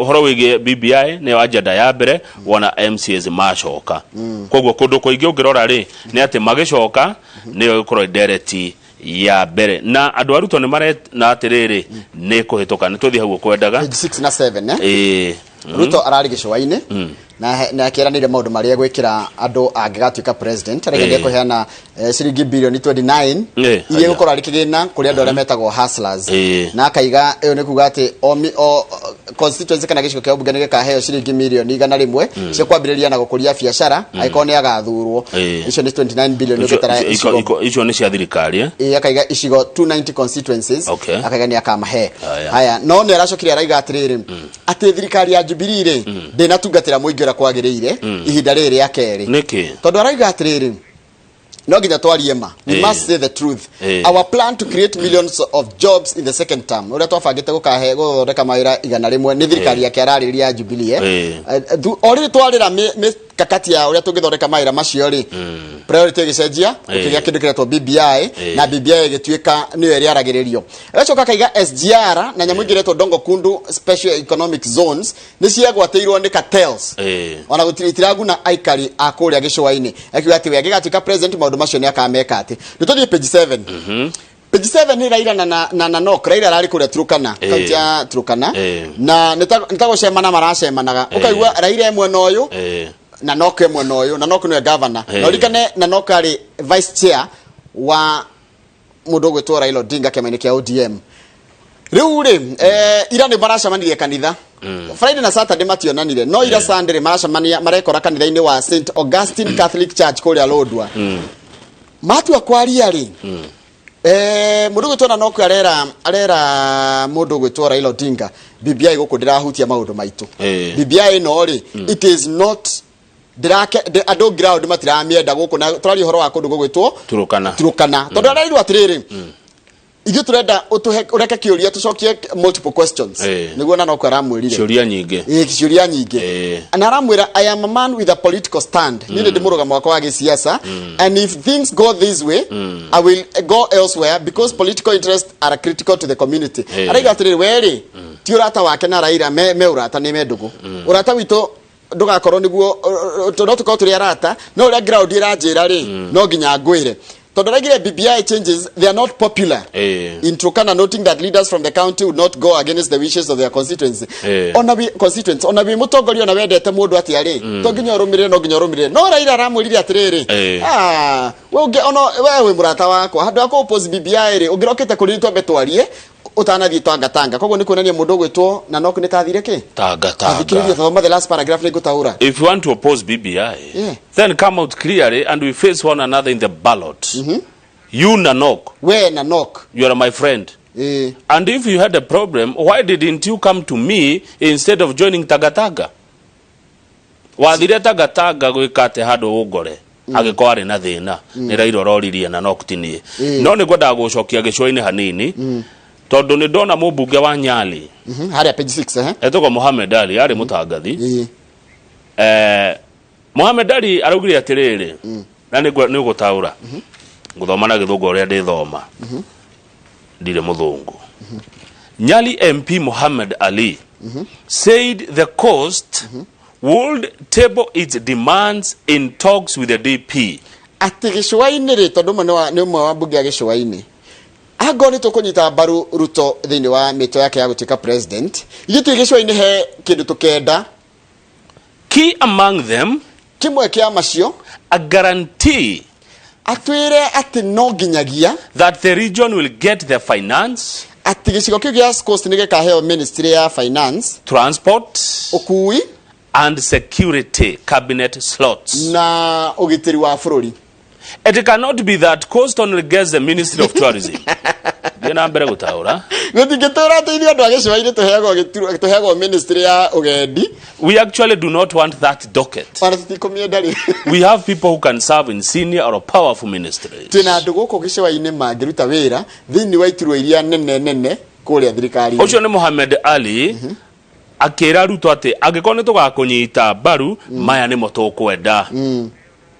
S2: ũhoro wĩgiĩ BBI nĩyo agenda ya mbere wona MCAs macoka. Koguo kũndũ kũingĩ ũngĩrora rĩ, nĩ atĩ magĩcoka nĩyo ĩgũkorwo ndereti ya mbere, na andũ a Ruto nĩ mare na atĩrĩrĩ nĩ kũhĩtũka. Nĩ tũthiĩ hau ũkwendaga.
S1: Page 6 na 7, eh?
S2: Ĩĩ.
S1: Ruto ararĩ gĩcũa-inĩ na akĩranĩire maũndũ marĩa egwĩkĩra andũ angĩgatuĩka president. Arauga nĩekũheana ciringi bilioni 29 iria igũkorwo arĩ kĩgĩna kũrĩ andũ arĩa metagwo hustlers. Na akaiga ĩyo nĩ kuga atĩ o constituency kana gĩcigo kĩa ũmbunge nĩ gĩkaheo ciringi mirioni 100 cia kwambĩrĩria na gũkũria biacara angĩkorwo nĩ agathurwo. Icio nĩ 29 bilioni ũgĩtara icigo.
S2: Icio nĩ cia thirikari, eh?
S1: Ĩĩ, akaiga icigo 290 constituencies. Akaiga nĩ akamahe. Haya, no nĩ aracokire araiga atĩrĩrĩ, atĩ thirikari ya Jubilee rĩ, ndĩnatungatĩra mũingĩ ũrĩa kwagĩrĩire ihinda rĩrĩ rĩa kerĩ.
S2: Nĩkĩ?
S1: Tondũ araiga atĩrĩrĩ, no nginya twarie ma, we must say the truth. Our plan to create millions of jobs in the second term, ũrĩa twabangĩte gũkahe gũthondeka mawĩra 100, nĩ thirikari yake ararĩrĩria ya Jubilee, eh? O rĩrĩ twarĩra mikakati ya ũrĩa tũngĩthondeka mawĩra macio rĩ, priority ĩgĩcenjia, gũkĩgĩa kĩndũ kĩretwo BBI, na BBI ĩgĩtuĩka nĩyo ĩrĩa aragĩrĩrio. Agacoka akaiga SGR na nyamũ ingĩ iretwo Dongo Kundu Special Economic Zones nĩ ciagwatĩirwo nĩ cartels, ona gũtirĩ itiraguna aikari a kũrĩa gĩcũa-inĩ. Akiuga atĩ we angĩgatuĩka president, maũndũ macio nĩ akameka. Atĩ nĩ tũthiĩ page 7. Page 7 nĩ Raila na Nanok. Raila ararĩ kũrĩa Turkana, kaunti ya Turkana, na nĩ ta gũcemana maracemanaga. Ũkaigua Raila e mwena ũyũ, Nanok e mwena ũyũ. Nanok nĩwe governor. Na ũririkane Nanok arĩ vice chair wa mũndũ ũgwĩtwo Raila Odinga kĩama-inĩ kĩa ODM. Rĩu rĩ, ira nĩ maracemanirie kanitha. Friday na Saturday mationanire, no ira Sunday rĩ, maracemania, marekora kanitha-inĩ wa St Augustine Catholic Church kũrĩa Lodwar. Matua kwaria rĩ, mũndũ ũgwĩtwo Nanok arera mũndũ ũgwĩtwo Raila Odinga, BBI gũkũ ndĩrahutia maũndũ maitũ. BBI ĩno rĩ, it is not ndirake andũ ground matiramĩenda gũkũ, na tũraria ũhoro wa kũndũ gũgwĩtwo
S2: Turukana.
S1: Turukana, tondũ arairwo atĩrĩrĩ, ithuĩ tũrenda ũtũhe ũreke kĩũria tũcokie multiple questions. Nĩguo Nanok aramwĩrire.
S2: Ciũria nyingĩ.
S1: Ĩĩ, ciũria nyingĩ. Na aramwĩra, "I am a man with a political stand, niĩ nĩ ndĩ mũrũgamo wakwa wa gĩsiasa, and if things go this way, I will go elsewhere because political interests are critical to the community." Araiga atĩrĩrĩ, we rĩ, ti ũrata wake na Raila me ũrata, nĩ me ndũgũ, ũrata witũ ndũgakorwo nĩguo no tũkorwo tũrĩ arata, no ũrĩa ground ĩranjĩra rĩ, no nginya ngwĩre, tondũ araigire BBI changes, they are not popular in Turkana, noting that leaders from the county would not go against the wishes of their constituency. Ona wi constituents, ona wi mũtongoria, ona wendete mũndũ atĩa rĩ, to nginya ũrũmĩrĩre, no nginya ũrũmĩrĩre. No Raila aramwĩrire atĩrĩrĩ, we ũngĩ ona we wĩ mũrata wakwa, handũ ha kũ oppose BBI rĩ, ũngĩrokĩte kũrĩ twambe twarie ũtanathiĩ Tanga Tanga. Koguo nĩ kuonania mũndũ ũgwĩtwo Nanok nĩ tathire kĩ
S2: Tanga Tanga.
S1: Thikĩrĩria, thoma the last paragraph, nĩ ngũtaũra.
S2: If you want to oppose BBI, then come out clearly and we face one another in the ballot. You, Nanok,
S1: we Nanok,
S2: you are my friend. And if you had a problem, why didn't you come to me instead of joining Tagatanga? Wathire Tagatanga gwĩka atĩ handũ ũngore agĩkorwo arĩ na thĩna nĩ Raila ũroririe na no tinie. No nĩ ngwendaga gũcokia gĩcũa-inĩ hanini, tondũ nĩ ndona mũmbunge wa Nyali
S1: Harĩa page 6, eh?
S2: Etagwo Mohamed Ali, arĩ mũtangathi. Mohamed Ali araugire atĩrĩrĩ, na nĩ ũgũtaũra ngũthoma na gĩthũngũ ũrĩa ndĩthoma, ndirĩ mũthũngũ. Nyali MP Mohamed Ali said the coast would table its demands in talks with the DP.
S1: Atĩ gĩcũa-inĩ rĩ, tondũ ũmwe nĩ ũmwe wa mbunge ya gĩcũa-inĩ, angorwo nĩ tũkũnyita mbaru Ruto thĩinĩ wa mĩto yake ya gũtuĩka president, ithuĩ twĩ gĩcũa-inĩ he kĩndũ tũkenda.
S2: Key among them,
S1: kĩmwe kĩa macio,
S2: a guarantee
S1: atwĩre atĩ no nginyagia
S2: that the region will get the finance.
S1: Atĩ gĩcigo kĩu gĩa Coast nĩ gĩkaheo ministry ya finance,
S2: transport,
S1: ũkui
S2: and security cabinet slots,
S1: na ũgitĩri wa bũrũri.
S2: It cannot be that Coast only gets the Ministry of Tourism. Thiĩ na mbere gũtaũra.
S1: Gũtingĩtũra atĩ ithuĩ andũ a gĩcũa-inĩ tũheagwo gĩturwa- tũheagwo ministry ya ũgendi.
S2: We actually do not want that docket.
S1: Ona tũtikũmĩenda rĩ.
S2: We have people who can serve in senior or powerful ministries.
S1: Twĩna andũ gũkũ gĩcũa-inĩ mangĩruta wĩra thĩinĩ wa iturwa iria nene nene kũrĩa thirikari-inĩ.
S2: Ũcio nĩ Mohamed Ali akĩra Ruto atĩ angĩkorwo nĩ tũgakũnyita mbaru maya nĩmo tũkwenda.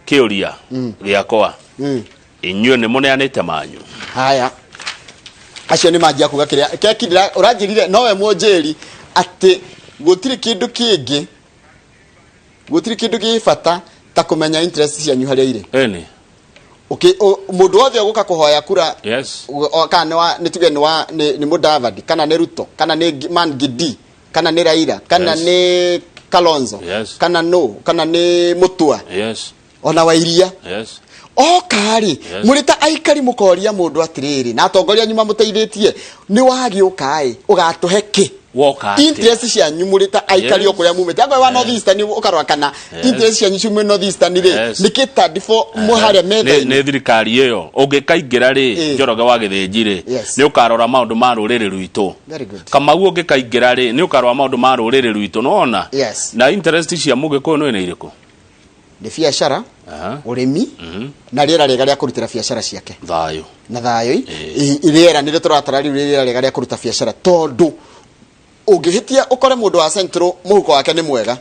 S2: Kĩũria gĩakwa, inyuĩ nĩ mũneanĩte manyu?
S1: Haya, acio nĩ manjia kuga kĩrĩa keki ndĩra- ũranjĩrire nowe mũnjĩri atĩ gũtirĩ kĩndũ kĩngĩ, gũtirĩ kĩndũ gĩ bata ta kũmenya interest cianyu harĩa irĩ.
S2: Ĩni.
S1: Mũndũ wothe ũgũka kũhoya kura,
S2: Yes.
S1: kana nĩ wa, nĩ tuge nĩ wa nĩ Mudavadi, kana nĩ Ruto, kana nĩ Man Gidi, kana nĩ Raila, kana
S2: Yes.
S1: nĩ Kalonzo,
S2: Yes.
S1: kana no kana nĩ Mutua,
S2: Yes.
S1: ona Wairia,
S2: Yes.
S1: oka rĩ,
S2: Yes.
S1: mũrĩ ta aikari mũkoria mũndũ atĩrĩrĩ, na atongoria anyu mamũteithĩtie, nĩ wagĩũka ĩ ũgatũhe kĩ?
S2: Woka atĩa?
S1: Interest cianyu mũrĩ ta aikari
S2: Yes.
S1: o kũrĩa mumĩte, akorwo wa North Eastern ũkarora kana
S2: Yes.
S1: interest cianyu ciumĩ North Eastern rĩ,
S2: Yes.
S1: nĩkĩ tandifo mũ harĩa metha-inĩ?
S2: Nĩ thirikari ĩyo ũngĩkaingĩra rĩ, Njoroge wa Gĩthĩnji rĩ,
S1: Yes.
S2: nĩ ũkarora maũndũ ma rũrĩrĩ rwitũ.
S1: Very good.
S2: Kamau ũngĩkaingĩra rĩ, nĩ ũkarora maũndũ ma rũrĩrĩ rwitũ, nĩwona?
S1: Yes.
S2: Na interest cia mũgĩkũyũ nĩ irĩkũ?
S1: Nĩ biacara,
S2: Aha.
S1: ũrĩmi, na rĩera rĩega rĩa kũrutĩra biacara ciake.
S2: Thayũ.
S1: Na thayũ. Rĩera nĩrĩo tũratara rĩu, rĩera rĩega rĩa kũruta biacara, tondũ ũngĩhĩtia ũkore mũndũ wa Central mũhuko wake nĩ mwega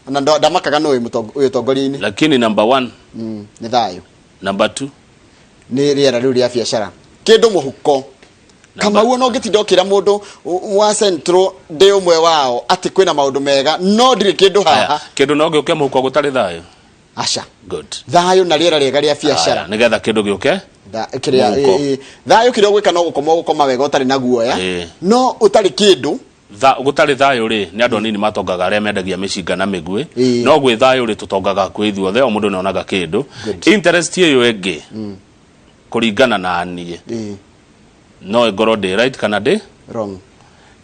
S1: na ndamakaga nũ wĩ ũtongoria-inĩ.
S2: Lakini number one,
S1: Nĩ thayũ.
S2: Number two,
S1: nĩ rĩera rĩu rĩa biacara, kĩndũ mũhuko. Kamau, ona ũngĩtinda ũkĩra mũndũ wa Central ndĩ ũmwe wao atĩ kwĩna maũndũ mega, no ndirĩ kĩndũ haha.
S2: Kĩndũ no gĩũke mũhuko gũtarĩ thayũ?
S1: Aca.
S2: Good.
S1: Thayũ na rĩera rĩega rĩa biacara.
S2: Aya, nĩgetha kĩndũ gĩũke
S1: kĩrĩa
S2: mũhuko.
S1: Thayũ, kĩrĩa ũgwĩka no gũkoma, ũgũkoma wega ũtarĩ na guoya,
S2: Ĩ.
S1: no ũtarĩ kĩndũ.
S2: Gũtarĩ thayũ rĩ, nĩ andũ anini matongaga, arĩa mendagia mĩcinga na mĩguĩ.
S1: Ĩ.
S2: No gwĩ thayũ rĩ, tũtongaga kwĩ ithuothe, o mũndũ nĩonaga kĩndũ. Interest ĩyo ĩngĩ, kũringana na niĩ, no ĩngorwo ndĩ right kana ndĩ
S1: wrong,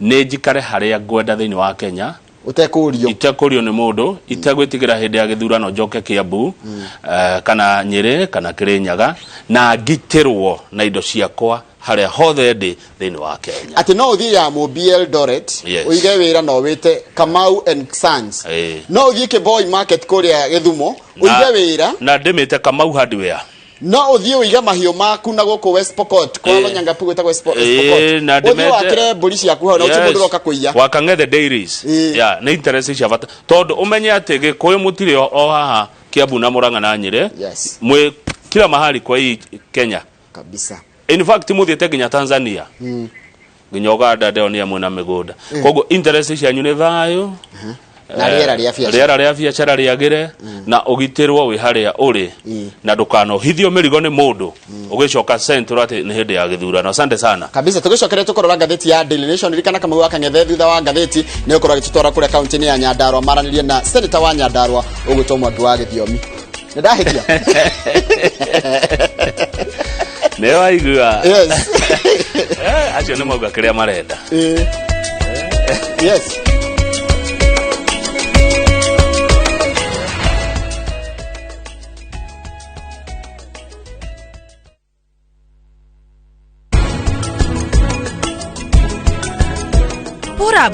S2: nĩ njikare harĩa ngwenda thĩinĩ wa Kenya
S1: ũtekũrio,
S2: itekũrio nĩ mũndũ, itegwĩtigĩra hĩndĩ ya gĩthurano njoke Kiambu, kana Nyĩrĩ, kana Kĩrĩnyaga, na ngitĩrwo na indo ciakwa harĩa hothe ndĩ thĩinĩ wa Kenya.
S1: Atĩ no ũthiĩ ya Mũmbi Eldoret,
S2: Yes.
S1: ũige wĩra na ũwĩte Kamau and Sons. No ũthiĩ Kiboi Market kũrĩa Gĩthumo ũige wĩra
S2: na ndĩmĩte Kamau Hardware.
S1: No ũthiĩ ũige mahiũ maku na gũkũ West Pokot, kwa Lonyangapu gwĩtagwo West Pokot.
S2: Na
S1: ũthiĩ
S2: ndĩmete
S1: wakĩre mbũri ciaku hau na ũthiĩ mũndũ ũroka kũiya.
S2: Wa Kang'ethe Dairies. Yeah, nĩ interest cia bata tondũ ũmenye atĩ Gĩkũyũ mũtirĩ o haha Kiambu na Murang'a na Nyĩrĩ,
S1: Yes.
S2: mwĩ kila mahali kwa hii Kenya.
S1: Kabisa.
S2: In fact mũthiĩte nginya Tanzania, nginya Uganda, ndĩronire mwĩna mĩgũnda. Koguo interest cianyu nĩ thayũ
S1: na rĩera rĩa biacara.
S2: Rĩera rĩa biacara rĩagĩre na ũgitĩrwo wĩ harĩa ũrĩ, na ndũkanohithio mĩrigo nĩ mũndũ ũgĩcoka Central atĩ nĩ hĩndĩ ya gĩthurano. Asante sana.
S1: Kabisa. Tũgĩcokere tũkũrora ngathĩti ya Daily Nation. Ririkana Kamau wa Kang'ethe thutha wa ngathĩti nĩ ũkorwo agĩtũtwara kũrĩa kaunti-inĩ ya Nyandarua, maranĩrie na senator wa Nyandarua ũgwĩtwo Mwangi wa Gĩthiomi. Nĩ ndahĩtia?
S2: Nĩ waigua?
S1: Yes.
S2: Acio nĩ mauga kĩrĩa marenda.
S1: Yes.
S6: Purab,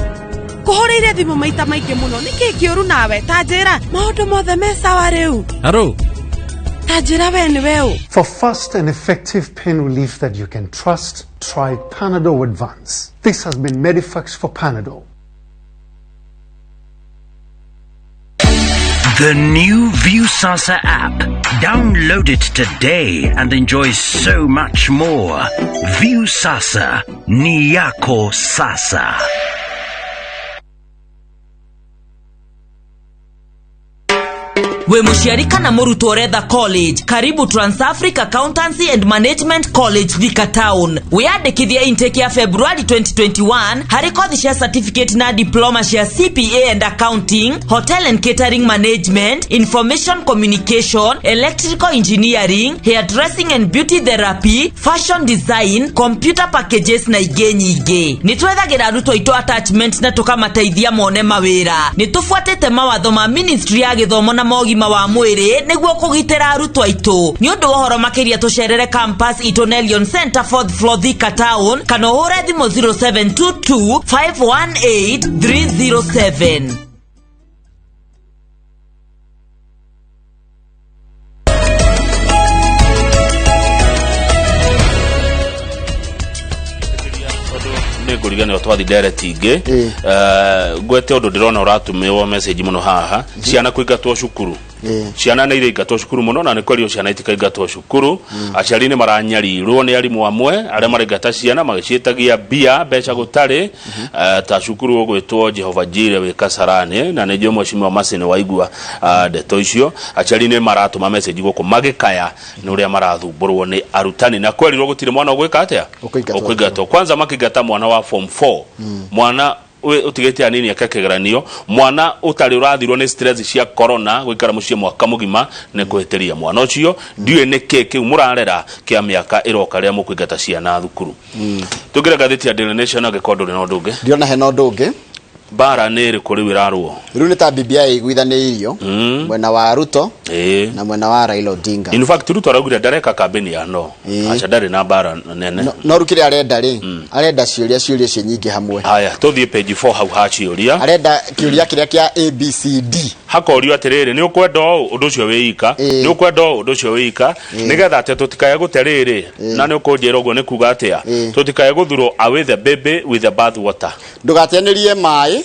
S6: kũhũrĩire thimũ maita maingĩ mũno, nĩkĩ kĩũru nawe? Ta njĩra maũndũ mothe me sawa rĩu.
S9: Haro.
S6: Ta njĩra we nĩ we ũ?
S10: For fast and effective pain relief that you can trust, try Panadol Advance. This has been Medifax for Panadol.
S11: The new Viusasa app. Download it today and enjoy so much more. Viusasa, ni yako sasa.
S12: Wĩ mũciari kana mũrutwo ũretha college, karibu Transafrica Accountancy and Management College Thika Town. Wĩyandĩkithie intake ya February 2021 harĩ kothi cia certificate na diploma cia CPA and Accounting, Hotel and Catering Management, Information Communication, Electrical Engineering, Hairdressing and Beauty Therapy, Fashion Design, Computer Packages na ingĩ nyingĩ. Nĩ twethagĩra arutwo aitũ attachment na tũkamateithia mone mawĩra. Nĩ tũbuatĩte mawatho ma Ministry ya gĩthomo na mogima wa mwĩrĩ nĩguo kũgitĩra arutwo aitũ. Nĩ ũndũ wa ũhoro makĩria tũcerere campus itũ Nelion Center fourth floor Thika Town kana ũhũre thimũ 0722 518 307.
S2: Nĩ ngũriganĩrwo twathi ndereti ingĩ. Ngwete ũndũ ndĩrona ũratũmĩrwo message mũno haha, ciana kũingatwo cukuru. Ciana nĩ iraingatwo cukuru mũno na nĩ kwerirwo ciana itikaingatwo cukuru. Aciari nĩ maranyarirwo nĩ arimũ amwe arĩa maraingata ciana magĩciĩtagia mbia mbeca gũtarĩ. Ta cukuru ũgwĩtwo Jehova Jire wĩ Kasarani, na nĩ njũĩ mheshimiwa Mercy nĩ waigua ndeto icio. Aciari nĩ maratũma message gũkũ magĩkaya nĩ ũrĩa marathumbũrwo nĩ arutani, na kwerirwo gũtirĩ mwana ũgwĩka atĩa?
S1: Ũkũingatwo.
S2: Ũkũingatwo. Kwanza makĩingata mwana wa form 4, mwana ũtigĩte anini eke kĩgeranio, mwana ũtarĩ ũrathirwo nĩ stress cia corona, gũikara mũciĩ mwaka mũgima nĩ kũhĩtĩria mwana ũcio. Ndiũĩ nĩ kĩ kĩu mũrarera kĩa mĩaka ĩroka rĩrĩa mũkũingata ciana thukuru. Tũngĩra ngathĩti ya Daily Nation angĩkorwo ndũrĩ na ũndũ ũngĩ.
S1: Ndĩrona hena ũndũ ũngĩ.
S2: Mbara nĩ ĩrĩkũ rĩu ĩrarũo?
S1: Rĩu nĩ ta BBI ĩiguithanĩirio mwena wa Ruto na mwena wa Raila Odinga.
S2: In fact, Ruto araugire ndareka kambeni ya no. Aca, ndarĩ na mbara nene.
S1: No rĩu kĩrĩa arenda rĩ, arenda ciũria ciĩ nyingĩ hamwe.
S2: Haya, tũthiĩ page 4 hau ha ciũria.
S1: Arenda kĩũria kĩrĩa kĩa ABCD.
S2: Hakorio atĩrĩrĩ, nĩ ũkwenda ũũ ũndũ ũcio wĩika, nĩ ũkwenda ũũ ũndũ ũcio wĩika, nĩgetha atĩ tũtikae gũte rĩrĩ, na nĩ ũkũnjĩra ũguo nĩ kuga atĩa, tũtikae gũthurwo away the baby with the bath water.
S1: Ndũgateanĩrie maĩ,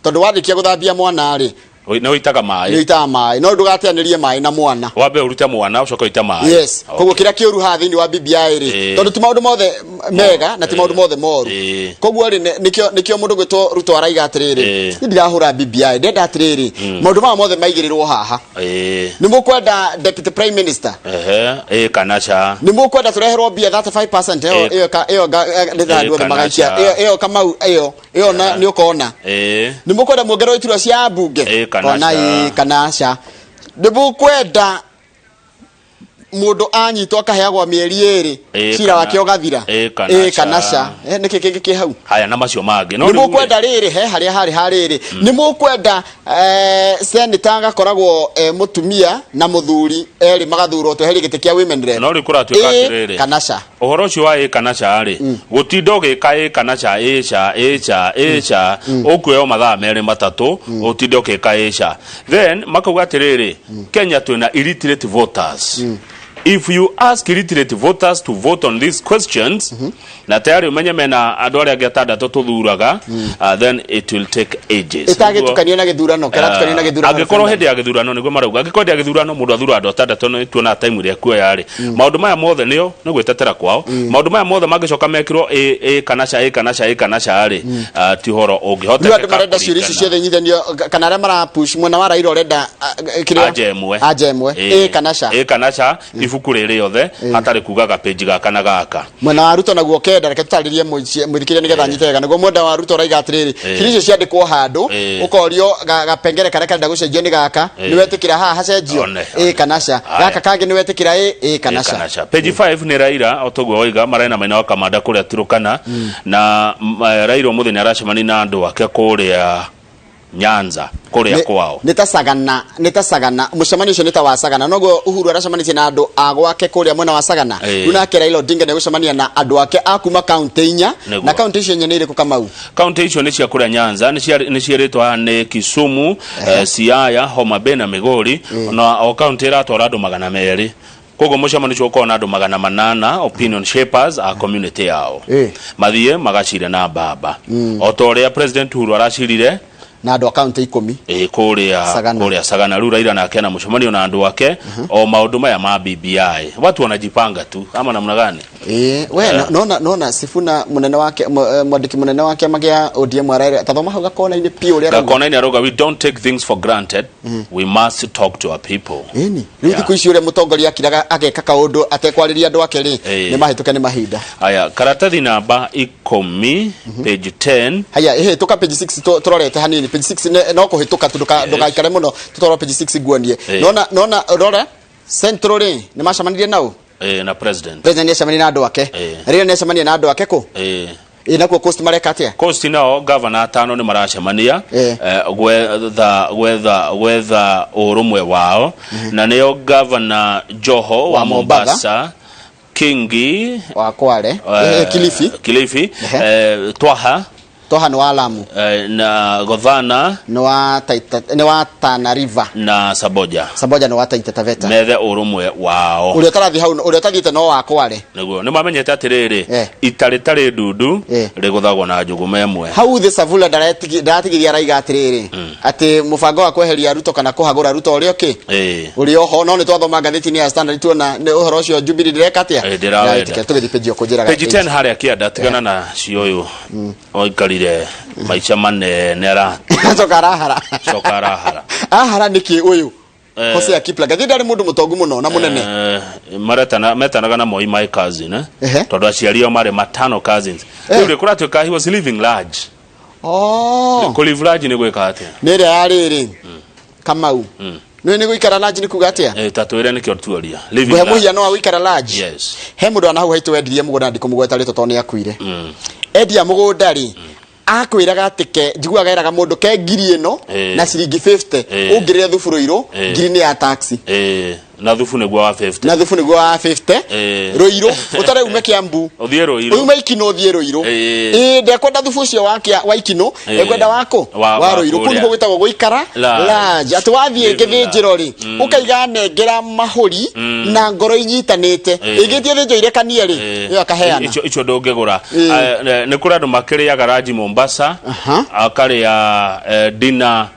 S1: tondũ warĩkia gũthambia mwana rĩ,
S2: Nĩ ũitaga maĩ.
S1: Nĩ ũitaga maĩ, no ndũgateanĩrie maĩ na mwana.
S2: Wambe ũrute mwana ũcoke ũite maĩ.
S1: Yes. Koguo kĩrĩa kĩũru haha thĩinĩ wa BBI rĩ, tondũ ti maũndũ mothe mega na ti maũndũ mothe moru, koguo rĩ, nĩkĩo mũndũ gwĩtwo Ruto araiga atĩrĩrĩ, niĩ ndirahũra BBI, ndenda atĩrĩrĩ, maũndũ maya mothe maigĩrĩrwo haha. Nĩ mũkwenda deputy prime minister?
S2: Ehe, ĩ kana ca.
S1: Nĩ mũkwenda tũreherwo mbia 35%? Ĩyo ĩyo nĩ andũ othe
S2: kana
S1: magaikia.
S2: ca.
S1: Ĩyo Kamau, ĩyo nĩ ũkona. Nĩ mũkwenda muongererwo iturwa cia mbunge?
S2: Ĩ kana
S1: Kona
S2: ca.
S1: Ĩ kana ca. Nĩ mũkwenda mũndũ anyitwo akaheagwo mĩeri 2
S2: Ĩ
S1: cira wake ũgathira?
S2: Ĩ kana
S1: Ĩ kana
S2: ca.
S1: ca. Nĩkĩ kĩngĩ kĩ hau?
S2: Haya, na macio mangĩ no
S1: Nĩ
S2: rĩu rĩ,
S1: mũkwenda rĩrĩ he harĩa harĩ harĩrĩ, nĩ mũkwenda senator agakoragwo mũtumia na mũthuri erĩ magathurwo tweherie gĩtĩ kĩa women rep?
S2: No rĩu kũratuĩka
S1: Ĩ
S2: atĩrĩrĩ,
S1: kana ca.
S2: Ũhoro ũcio wa ĩ kana ca rĩ, gũtinda ũgĩka ĩ kana ca, ĩ ca, ĩ ca, ĩ ca, ũkuoya mathaa merĩ matatũ ũtinde ũgĩka ĩ ca. Then makauga atĩrĩrĩ, Kenya twĩna illiterate voters. If you ask illiterate voters to vote on these questions, na tayari ũmenye mena andũ arĩa angĩ atandatũ tũthuraga, then it will take ages.
S1: Ĩtagĩtukanio na gĩthurano, kĩratukanio na gĩthurano.
S2: Angĩkorwo hĩndĩ ya gĩthurano, nĩguo marauga, angĩkorwo hĩndĩ ya gĩthurano mũndũ athura andũ atandatũ, nĩ tuona time ĩrĩa kuoya rĩ, maũndũ maya mothe nĩo nĩ gwĩtetera kwao. Maũndũ maya mothe mangĩcoka mekĩrwo ĩ ĩ kana ca, ĩ kana ca, ĩ kana ca rĩ, ti ũhoro
S1: Rĩu andũ
S2: ũngĩhotekeka
S1: marenda ciũria icio
S2: kũringana.
S1: ciothe nyithanio, kana arĩa mara push mwena wa Raila ũrenda kĩrĩa
S2: Anja ĩmwe.
S1: Anja ĩmwe, ĩ kana ca.
S2: Ĩ kana ca, ibuku rĩrĩ rĩothe hatarĩ kuga gapĩnji gaka na gaka.
S1: Mwena wa Ruto naguo kenda, reke tũtarĩrie mũthikĩrĩria nĩgetha anyite wega. Naguo mwena wa Ruto ũraiga atĩrĩrĩ, ciũria icio ciandĩkwo handũ, ũkorio gapengere karĩa karenda gũcenjio nĩ gaka, nĩ wetĩkĩra haha hacenjio?
S2: One,
S1: Ĩ kana ca.
S2: Haya.
S1: Gaka kangĩ nĩ wetĩkĩra ĩ ĩ kana
S2: Ĩ
S1: ca.
S2: kana ca. Page 5 nĩ Raila o toguo waiga marena maina wa Kamanda kũrĩa Turukana, na Raila ũmũthĩ nĩ aracemania na andũ ake kũrĩa Nyanza kũrĩa kwao.
S1: Nĩ ta Sagana, nĩ ta Sagana, mũcemanio ũcio nĩ ta wa Sagana. Noguo Uhuru aracemanĩtie na andũ a gwake kũrĩa mwena wa Sagana. Rĩu nake Raila Odinga nĩ egũcemania na andũ ake a kuma kaunti inya. Na kaunti icio inya nĩ irĩkũ, Kamau?
S2: Kaunti icio nĩ cia kũrĩa Nyanza, nĩ ciĩrĩtwo haha nĩ Kisumu, Siaya, Homa Bay na Migori, na o kaunti ĩratwara andũ 200. Koguo mũcemanio ũcio ũkorwo na andũ 800 opinion shapers a community yao. Mathiĩ magacire na mbamba o ta ũrĩa President Uhuru aracirire
S1: na andũ a kaunti 10.
S2: Ĩ, kũrĩa
S1: Sagana.
S2: Kũrĩa Sagana. Rĩu Raila nake na mũcemanio na andũ ake o maũndũ maya ma BBI, watu wanajipanga tu ama namna gani?
S1: Ĩĩ, we nona nona Sifuna munene wake mwandĩki munene wa kĩama gĩa ODM araire tathoma hau gakona-inĩ piũ ũrĩa arauga.
S2: Gakona-inĩ arauga we don't take things for granted, we must talk to our people.
S1: Ĩni rĩu thikũ ici ũrĩa mũtongoria akiraga ageka kaũndũ atekwarĩria andũ ake rĩ, nĩ mahĩtũke nĩ mahinda.
S2: Aya, karatathi namba 10, page 10.
S1: Haya, ĩhĩ tũka page 6, tũrorete hanini page 6, no kũhĩtũka tu, ndũgaikare mũno, tũtwarwo page 6 nguonie. Nona nona rora Central rĩ, nĩ macemanirie nao.
S2: Na president.
S1: President nĩ acemanirie na andũ ake. Rĩrĩa nĩ acemanirie na andũ ake kũ? Ĩ nakuo Coast mareka atĩa?
S2: Coast nao gavana atano nĩ maracemania gwetha ũrũmwe wao, na nĩo gavana Joho wa
S1: Wa Mombatha.
S2: Mombasa, Kingi
S1: wa Kwale, Kilifi.
S2: Kilifi, Twaha.
S1: Toha nĩ wa Lamu.
S2: Na Gothana
S1: nĩ wa Taita, nĩ wa Tana River.
S2: Na Saboja.
S1: Saboja nĩ wa Taita Taveta.
S2: Methe ũrũmwe wao.
S1: Ũrĩa ũtarathiĩ hau, ũrĩa ũtathiĩte no wa Kwale.
S2: Nĩguo nĩ mamenyete atĩrĩrĩ, ita rĩtarĩ ndundu rĩgũthagwo na njũgũma ĩmwe.
S1: Hau thĩ Savula ndaratigithia, araiga atĩrĩrĩ, atĩ mũbango wa kweheria Ruto kana kũhagũra Ruto ũrĩa ũkĩ ũrĩ oho, no nĩ twathoma ngathĩti-inĩ ya Standard tuona nĩ ũhoro ũcio Jubilee ndĩreka atĩa.
S2: Ndĩrawenda.
S1: Ndĩraĩtĩkĩra. Tũgĩthiĩ page ũkũnjĩraga.
S2: Page 10 harĩa kĩanda, tigana na cio, ũyũ oikarire maica manene ara
S1: Acoka arahara.
S2: Coka arahara.
S1: Ahara nĩkĩ ũyũ? Hosea Kiplagat ndarĩ mũndũ mũtongu mũno na mũnene.
S2: Maretana metanaga na Moi my cousin, eh? Tondũ aciari ao marĩ matano cousins. Rĩu rĩ kũratuĩka he was living large. Kũ live large nĩ gwĩka atĩa?
S1: Nĩ ĩrĩa ya rĩrĩ, Kamau, nĩ nĩ gũikara large nĩ kuga atĩa?
S2: Ta twĩre nĩkĩo tuoria. Living
S1: Ngũhe
S2: large.
S1: mũhiano wa gũikara large.
S2: Yes.
S1: He mũndũ wana hau haitũ wendirie mũgũnda, ndikũmũgweta rĩtwa tondũ nĩ akuire. Endia mũgũnda rĩ, akwĩraga atĩ ke njiguaga eraga mũndũ ke ngiri ĩno na ciringi 50 ũngĩrĩre thubu rũirũ, ngiri nĩ ya taxi.
S2: Na thubu nĩguo wa 50.
S1: Na thubu nĩguo wa 50. Rũirũ ũtare ume Kiambu
S2: ũthiĩ Rũirũ.
S1: Ume Ikinũ ũthiĩ Rũirũ. Ĩĩ, ndekwenda thubu ũcio wa wa Ikinũ, ekwenda wako
S2: wa
S1: wa Rũirũ. Kũu
S2: kũrĩa.
S1: nĩkuo gwĩtagwo gũikara
S2: Large.
S1: large, atĩ wathiĩ
S2: Living
S1: gĩthĩnjĩro rĩ, ũkaiga nengera mahũri na ngoro inyitanĩte, ĩngĩthiĩ thĩnjwo irekanie rĩ, ĩyo akaheana.
S2: Icio ndũngĩgũra. Nĩ kũrĩ andũ makĩrĩaga ranji Mombasa, akarĩa dinner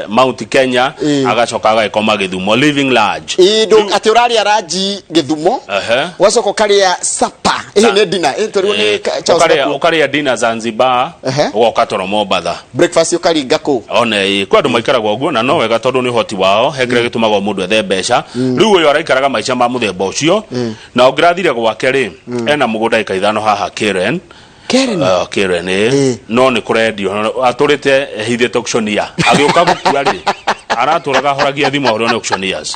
S2: Mount Kenya, agacoka agagĩkoma Gĩthumo, living large.
S1: Ĩĩ, atĩ ũrarĩa ranji Gĩthumo, ũgacoka ũkarĩa supper, ĩhĩ nĩ dinner, ĩĩ twerirwo nĩ Charles Gakuo.
S2: Ũkarĩa dinner Zanzibar, ũgoka toro Mombatha.
S1: Breakfast ũkaringa kũ?
S2: One ĩ kwĩ andũ maikaraga ũguo na no wega tondũ nĩ ũhoti wao, he kĩrĩa gĩtũmaga mũndũ ethe mbeca. Rĩu ũyũ araikaraga maica ma mũthemba ũcio, na ũngĩrathire gwake rĩ, ena mũgũnda ĩka 5 haha Karen.
S1: Karen?
S2: Karen, ĩ no nĩ kũrendio atũrĩte ehithĩte auctioneer agĩũka gũkua rĩ, aratũraga ahoragia thimũ ahũrwo nĩ auctioneers.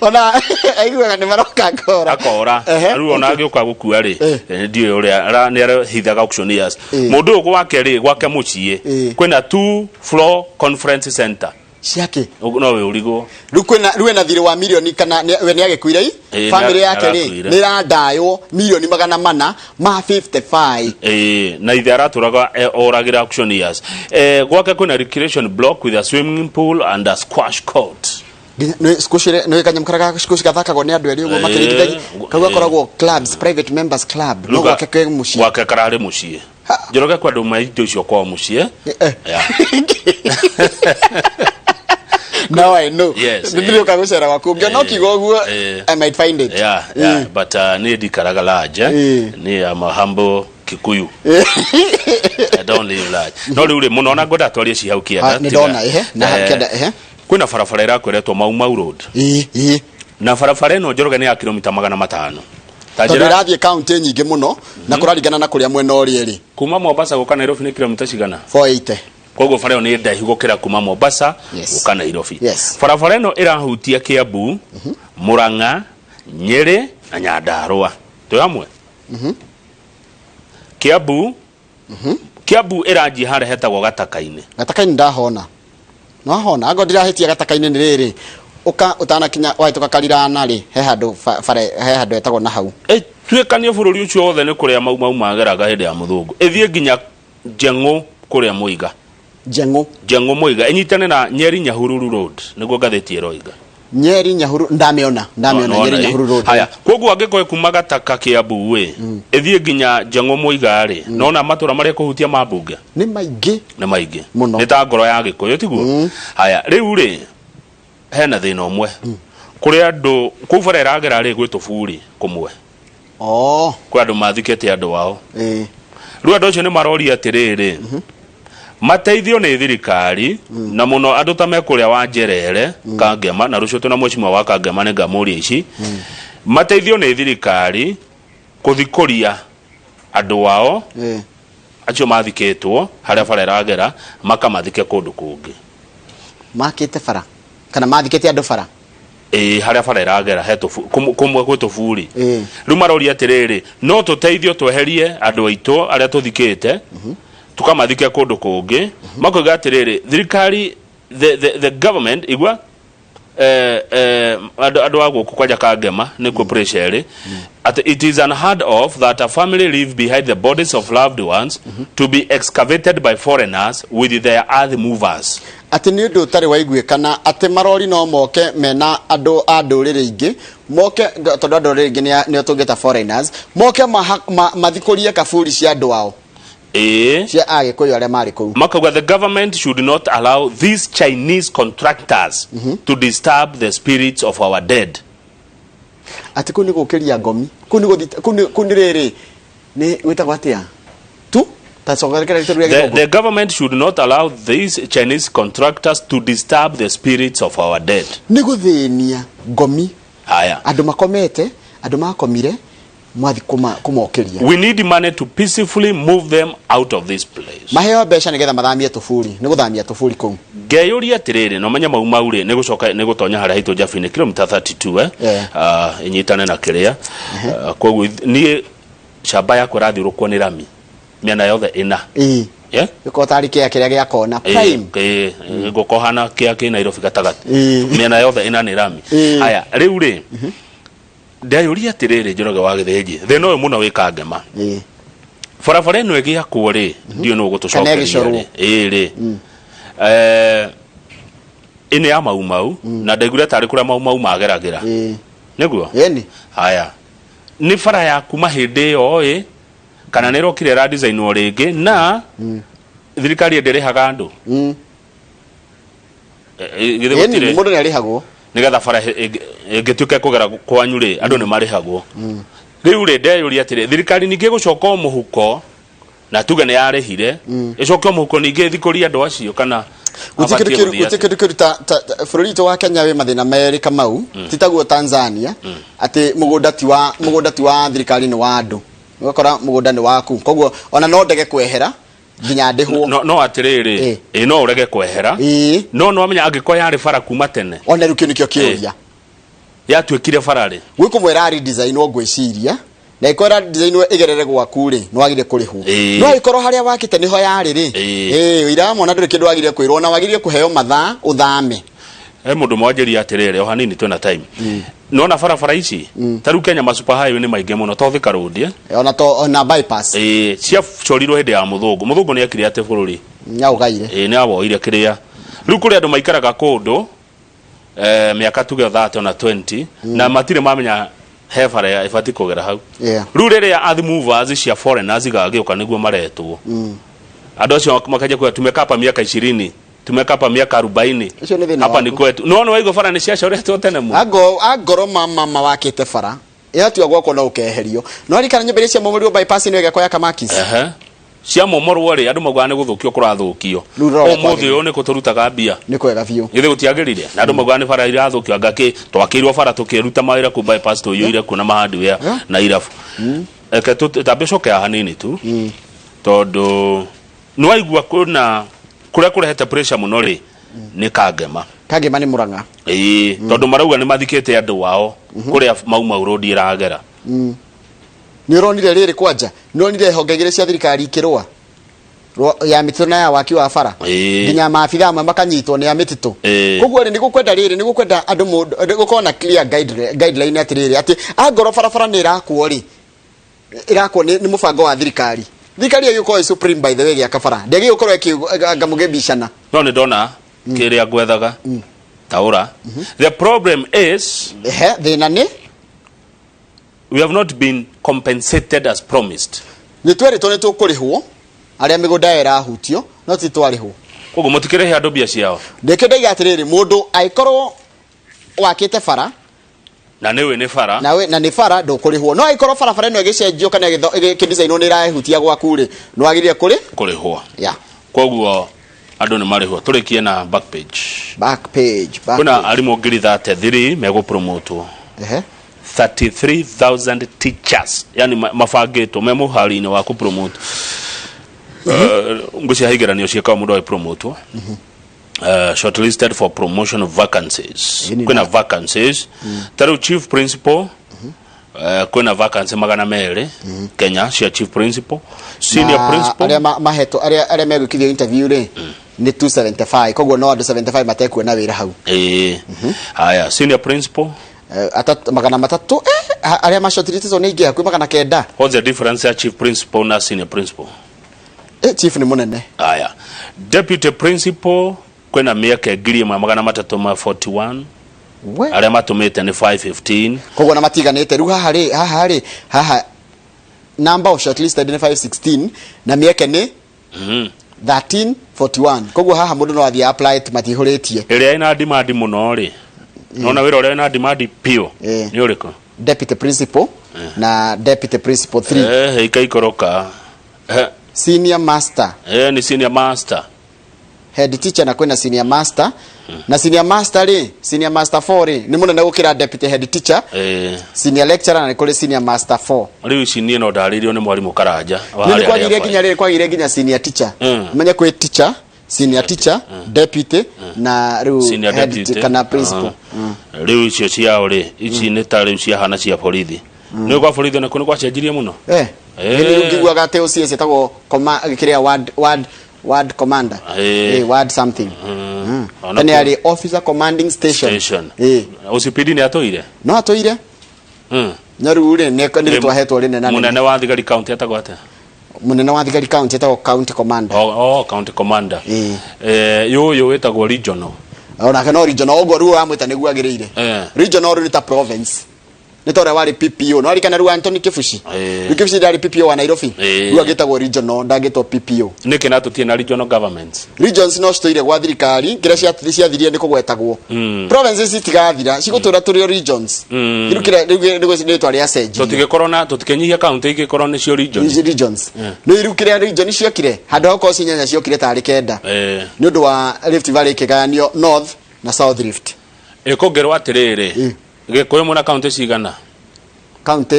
S1: Ona aiguaga nĩ maroka ngora.
S2: Akora. Rĩu ona agĩũka gũkua rĩ, ndiũĩ ũrĩa nĩ arahithaga auctioneers. Mũndũ ũyũ gwake rĩ, gwake mũciĩ kwĩna two floor conference center.
S1: Ciake.
S2: No wĩ ũrigwo.
S1: Rĩu kwĩna, rĩu ena thirĩ wa milioni kana we nĩ agĩkuire i
S2: Family
S1: yake rĩ,
S2: nĩarakuire.
S1: nĩ ĩrandaywo milioni 400 ma 55.
S2: Ĩĩ, na ithe aratũraga oragĩra auctioneers. Gwake kwĩna recreation block with a swimming pool and a squash court.
S1: Nginya nĩ squash nĩ kanyamũ karĩa ga squash gathakagwo nĩ andũ erĩ ũguo makĩringithagia. Kau gakoragwo clubs, private members club, no gwake kwĩ mũciĩ.
S2: Gwake kararĩ mũciĩ. Njoroge, kwa andũ ma indo icio kwao mũciĩ. Yeah.
S1: Now I know.
S2: Yes.
S1: Nĩ ndĩrĩũka gũcera gwaku, ũngĩona ũkiuga ũguo, I might find it.
S2: Yeah, but niĩ ndikaraga large, eh? Niĩ am a humble Kikuyu. I don't live large. No rĩu rĩ, mũno ona ngwenda twarie ci hau kĩanda.
S1: Ah, nĩ ndona, ehe, na kĩanda, ehe.
S2: Kwĩna barabara ĩrakweretwo Mau Mau Road.
S1: Ĩĩ.
S2: Na barabara ĩno, Njoroge, nĩ ya kilomita 500. Ta
S1: Tondũ
S2: njĩra
S1: ĩrathiĩ kaunti nyingĩ mũno na kũraringana na kũrĩa mwena ũrĩa ĩrĩ.
S2: Kuma Mombasa gũka Nairobi nĩ kilomita cigana?
S1: 480.
S2: Koguo bara ĩyo nĩ ndaihu gũkĩra kuma Mombasa gũka Nairobi. Barabara ĩno ĩrahutia Kiambu, Murang'a, Nyeri na Nyandarua. Twĩ hamwe? Kiambu ĩranjia harĩa hetagwo Gataka-inĩ.
S1: Gataka-inĩ ndahona, nwahona angorwo ndirahĩtia, Gataka-inĩ nĩ rĩrĩ ũka ũtanakinya wahĩtũka Karirana rĩ, he handũ bare, he handũ hetagwo na hau.
S2: Ĩtuĩkanie bũrũri ũcio wothe nĩ kũrĩa Mau Mau mageraga hĩndĩ ya mũthũngũ. Ĩthiĩ nginya Njeng'ũ kũrĩa Mũiga.
S1: Njeng'ũ.
S2: Njeng'ũ Mũiga ĩnyitane na Nyeri Nyahururu Road, nĩguo ngathĩti ĩroiga.
S1: Nyeri Nyahuru, ndamĩona, ndamĩona.
S2: Nona,
S1: Nyeri
S2: ĩ.
S1: Nyahuru Road.
S2: Haya, koguo angĩkorwo kuma Gataka Kiambu ĩ ĩthiĩ nginya Njeng'ũ Mũiga rĩ, nona matũra marĩa kũhutia mambunge
S1: nĩ maingĩ.
S2: Nĩ maingĩ
S1: mũno.
S2: Nĩ ta ngoro ya Gĩkũyũ, tiguo? Haya, rĩu rĩ, hena thĩna ũmwe. Kũrĩ andũ kũu bara ĩragera rĩ, gwĩ tũburi kũmwe.
S1: Oh.
S2: Kwĩ andũ mathikĩte andũ ao.
S1: Ĩĩ.
S2: Rĩu andũ acio nĩ maroria atĩrĩrĩ, mateithio nĩ thirikari, na mũno andũ ta me kũrĩa wa Njerere, Kangema, na rũciũ twĩna mheshimiwa wa Kangema nĩ ngamũria ici, mateithio nĩ thirikari kũthikũria andũ ao
S1: Ĩĩ.
S2: acio mathikĩtwo harĩa bara ĩragera, makamathike kũndũ kũngĩ.
S1: Makĩte bara kana mathikĩte andũ bara?
S2: Ĩĩ, harĩa bara ĩragera he kũmwe gwĩ tũburi.
S1: Ĩĩ.
S2: Rĩu maroria atĩrĩrĩ, no tũteithio tweherie andũ aitũ arĩa tũthikĩte, tũkamathike kũndũ kũngĩ. Makoiga atĩrĩrĩ, thirikari, the government, igua, andũ a gũkũ kwanja Kangema nĩkuo pressure ĩrĩ, atĩ it is unheard of that a family leave behind the bodies of loved ones to be excavated by foreigners with their earth movers.
S1: Atĩ nĩ ũndũ ũtarĩ waiguĩkana atĩ marori no moke mena andũ a ndũrĩrĩ ingĩ moke, tondũ a ndũrĩrĩ ingĩ nĩo tũngĩta foreigners, moke mathikũrie kaburi cia andũ ao.
S2: Ĩĩ.
S1: Cia Agĩkũyũ arĩa marĩ kũu.
S2: Makauga the government should not allow these Chinese contractors to disturb the spirits of our dead.
S1: Atĩ kũu nĩ gũkĩria ngomi, kũu nĩ gũthi, kũu nĩ rĩrĩ nĩ gwĩtagwo atĩa tu ta cokerekera rĩtwa rĩa
S2: The
S1: Gĩthũngũ.
S2: The government should not allow these Chinese contractors to disturb the spirits of our dead.
S1: Nĩ gũthĩnia ngomi.
S2: Haya.
S1: Andũ makomete, andũ makomire, mwathi kũmokĩria.
S2: We need money to peacefully move them out of this place.
S1: Maheo mbeca nĩgetha mathamie tũburi, nĩ gũthamia tũburi kũu.
S2: Ngeyũria atĩrĩrĩ, na ũmenye mau mau rĩ, nĩ gũcoka nĩ gũtonya harĩa haitũ Njabi-inĩ kilomita 32, eh?
S1: Yeah.
S2: Inyitane na kĩrĩa. Koguo niĩ camba yakwa ĩrathiũrũkwo nĩ rami mĩena yothe ĩna.
S1: Ĩĩ.
S2: Yeah?
S1: Gĩkorwo tarĩ kĩa kĩrĩa gĩa kona prime.
S2: Ĩĩ, ngũkũ hana kĩa kĩ Nairobi gatagatĩ.
S1: Ĩĩ.
S2: Mĩena yothe ĩna nĩ rami.
S1: Ĩĩ.
S2: Haya, rĩu rĩ, ndeyũria atĩrĩrĩ, Njoroge wa Gĩthĩnji, thĩna ũyũ mũno wĩ Kangema.
S1: Ĩĩ.
S2: Barabara ĩno ĩgĩakwo rĩ, ndiũĩ nũ ũgũtũcokeria
S1: Kana ĩgĩcorwo.
S2: rĩ. Ĩĩ rĩ. Ĩno ya Mau Mau, na ndaiguire tarĩ kũrĩa Mau Mau mageragĩra.
S1: Ĩĩ.
S2: Nĩguo?
S1: Ĩni.
S2: Haya. Nĩ bara ya kuma hĩndĩ ĩyo ĩ, kana nĩ ĩrokire ĩra designwo rĩngĩ, na thirikari ndĩrĩhaga andũ? Githĩ
S1: Ĩni,
S2: gũtirĩ?
S1: mũndũ nĩ arĩhagwo.
S2: Nĩgetha bara ĩngĩtuĩka kũgera kwanyu rĩ, andũ nĩ marĩhagwo. Rĩu rĩ, ndeyũria atĩrĩ, thirikari ningĩ ĩgũcoka o mũhuko, na tuge nĩ yarĩhire, ĩcoke o mũhuko ningĩ ĩthikũrie andũ acio, kana
S1: Gũtirĩ
S2: mabatiĩ
S1: kĩndũ kĩũru,
S2: gũthiĩ
S1: gũtirĩ
S2: atĩa?
S1: kĩndũ kĩũru ta bũrũri witũ wa Kenya wĩ mathĩna merĩ, Kamau. Ti taguo Tanzania, atĩ mũgũnda ti wa thirikari, nĩ wa andũ. Ũgakora mũgũnda nĩ waku, koguo ona no ndege kwehera nginya ndĩhwo.
S2: No atĩrĩrĩ, ĩ no ũrege kwehera,
S1: Ĩĩ.
S2: no nĩwamenya angĩkorwo yarĩ bara kuma tene.
S1: Ona rĩu kĩu nĩkĩo kĩũria.
S2: Yatuĩkire bara rĩ?
S1: Gwĩ kũmwe ĩra redesignwo, ngwĩciria, na ĩkorwo ĩra designwo ĩgerere gwaku rĩ, nĩ wagĩrĩire kũrĩhwo.
S2: Ĩĩ.
S1: No ĩkorwo harĩa wakĩte nĩho yarĩ rĩ,
S2: Ĩĩ.
S1: ĩĩ ũira wa mwana ndũrĩ kĩndũ wagĩrĩire kwĩrwo, na wagĩrĩire kũheo mathaa ũthame.
S2: He mũndũ mwanjĩria atĩrĩrĩ, o hanini twĩna time, nona barabara ici ta rĩu Kenya, ma super highway nĩ maingĩ mũno, to Thika Road, eh?
S1: Ona to ona bypass.
S2: Ĩĩ, ciacorirwo hĩndĩ ya mũthũngũ. Mũthũngũ nĩ ekire atĩ bũrũri
S1: Nyaũgaire.
S2: Ĩĩ, nĩ awoire kĩrĩa. Rĩu kũrĩ andũ maikaraga kũndũ mĩaka tuge 30 ona 20, na matirĩ mamenya he bara ya ĩbatiĩ kũgera hau. Rĩu rĩrĩa earth movers cia foreigners igagĩũka nĩguo maretwo, andũ acio makanjia kuga tumekaa hapa miaka 20, tumekaa hapa miaka 40.
S1: Ũcio nĩ thĩna
S2: Hapa ni
S1: waku.
S2: kwetu. No nĩ waigua bara nĩ ciacoretwo tene mũno.
S1: Angoro mama wakĩte bara yatua gwakwo no ũkeherio, no ririkana nyũmba iria ciamomorirwo bypass ĩno ĩgĩakwo ya Kamakis.
S2: Ehe. Ciamomorwo rĩ, andũ maugaga nĩ gũthũkio kũrathũkio.
S1: Rĩu rora
S2: Ũmũthĩ
S1: kwagĩrĩire.
S2: ũyũ nĩkũ tũrutaga mbia?
S1: Nĩ kwega biũ.
S2: Githĩ gũtiagĩrire? Na andũ maugaga nĩ bara irathũkio, anga kĩ twakĩirwo bara tũkĩruta mawĩra kũ bypass tũiyũire kuo na ma hardware na irabu. Reke tambe ũcoke haha hanini tu, tondũ nĩ waigua kwĩna kũrĩa kũrehete pressure mũno rĩ, nĩ Kangema.
S1: Kangema nĩ Mũrang'a.
S2: Ĩĩ, tondũ marauga nĩ mathikĩte andũ ao kũrĩa Mau Mau Road ĩragera.
S1: Nĩ ũronire rĩrĩ kwanja, nĩ ũronire honge igĩrĩ cia thirikari ikĩrũa, ya mĩtitũ na ya waki wa bara.
S2: Ĩĩ.
S1: Nginya maabitha amwe makanyitwo nĩ a mĩtitũ.
S2: Ĩĩ.
S1: Koguo rĩ, nĩ gũkwenda rĩrĩ, nĩ gũkwenda andũ mũndũ nĩ gũkorwo na clear guideline atĩrĩrĩ, atĩ angorwo barabara nĩ ĩrakwo rĩ, ĩrakwo nĩ mũbango wa thirikari. Thirikari ĩgĩkorwo ĩ supreme, by the way, gĩaka bara ndĩagĩrĩirwo gũkorwo ĩkĩanga mũgĩbicana.
S2: No nĩ ndona kĩrĩa ngwethaga taũra. The problem is,
S1: Ehe, thĩna nĩ
S2: we have not been compensated as promised.
S1: Nĩ twerĩtwo nĩ tũkũrĩhwo, arĩa mĩgũnda yao ĩrahutio, no ti twarĩhwo.
S2: Koguo mũtikĩrĩhe andũ mbia ciao.
S1: Nĩkĩo ndaiga atĩrĩrĩ, mũndũ angĩkorwo wakĩte bara
S2: Na nĩ nĩ bara.
S1: Na na nĩ bara ndũkũrĩhwo, no angĩkorwo barabara ĩno ĩgĩcenjio kana ĩgĩdisainwo nĩ ĩrahutia gwaku rĩ, nĩ wagĩrĩire kũrĩ
S2: kũrĩhwo.
S1: Yeah.
S2: Koguo andũ nĩ marĩhwo. Tũrĩkie na back page.
S1: Back page, back
S2: kwĩna
S1: page.
S2: Arimũ 33,000 megũpromotwo. 33,000 teachers, yani mabangĩtwo me mũhari-inĩ wa kũpromote. Ngwĩciria igeranio ciĩkagwo mũndũ agĩpromotwo. Shortlisted for promotion vacancies.
S1: Ĩni
S2: kwĩna vacancies ta rĩu chief principal, kwĩna vacancy 200 Kenya cia chief principal, senior
S1: Na
S2: principal.
S1: Arĩa mahetwo, arĩa megwĩkithio interview rĩ, nĩ 275, koguo no andũ 75 matekuona wĩra hau.
S2: Ĩĩ, haya, senior principal.
S1: 300, arĩa ma-shortlistedwo nĩ aingĩ, hakuhĩ 900.
S2: What's the difference ya chief principal na senior principal?
S1: Chief nĩ mũnene.
S2: Haya, deputy principal kwĩna mĩeke 1341.
S1: We.
S2: Arĩa matũmĩte nĩ 515.
S1: Koguo na matiganĩte rĩu haha rĩ haha number of shortlisted nĩ 516 na mĩeke nĩ 1341, koguo haha mũndũ no athiĩ apply, matihũrĩtie.
S2: Ĩrĩa ĩna demand mũno rĩ, nona wĩra ũrĩa ĩna demand piũ nĩ ũrĩkũ?
S1: Deputy principal na deputy principal 3.
S2: Ikaikũrũka.
S1: Senior master.
S2: Nĩ senior master.
S1: Head teacher, na kwĩna senior master, na senior master rĩ, senior master 4 rĩ, nĩ mũnene gũkĩra deputy head teacher. Senior lecturer, na nĩ kũrĩ senior master 4.
S2: Rĩu ici niĩ no ndarĩirio nĩ mwarimũ Karanja wa
S1: Nĩ
S2: harĩa
S1: kwagire
S2: rĩa
S1: nginya rĩ, kwagire nginya senior teacher. Menye kwĩ teacher, senior teacher, deputy na rĩu
S2: senior
S1: head
S2: deputy
S1: kana principal.
S2: Ah. Rĩu icio ciao rĩ, ici nĩ ta rĩu ciahana cia borithi. Nĩ kwa borithi nakuo nĩ gwacenjirie mũno.
S1: Nĩ ngiguaga atĩ OCS ĩtagwo kĩrĩa ward commander. Ward something.
S2: Ona
S1: Tene arĩ officer commanding station.
S2: Station.
S1: OCPD
S2: nĩ atũire.
S1: No atũire. No rĩu rĩ, nĩ rĩtwa hetwo rĩnene nene.
S2: Mũnene wa thigari county etagwo atĩa?
S1: Mũnene wa thigari county etagwo county commander.
S2: Oh, county commander. Yũyũ wĩtagwo regional.
S1: Onake no regional, ũguo rĩu wamwĩta nĩguo agĩrĩire. Regional rĩu nĩ ta province, nĩ ta ũrĩa warĩ PPO, no arikana rĩu Anthony Kibuci. Rĩu Kibuci ndarĩ PPO wa Nairobi? Rĩu agĩtagwo regional, ndangĩtwo PPO.
S2: Nĩkĩ na tũtirĩ na regional governments?
S1: Regions no citũire gwa thirikari, kĩrĩa ciathirie nĩ kũgwetagwo. Provinces citigathira, cigũtũra tũrĩ o regions. Rĩu kĩrĩa rĩu rĩtwa rĩacenjirio.
S2: Tũtigĩkorwo na tũtikĩnyihia county ingĩkorwo nĩcio region.
S1: Regions nĩ rĩu kĩrĩa region ciokire handũ ha gũkorwo cinyanya ciokire tarĩ 9, nĩ ũndũ wa Rift Valley ĩkĩgayanio North na South Rift.
S2: Ĩkũngerwo atĩrĩrĩ, Gĩkũyũ mũna county cigana?
S1: County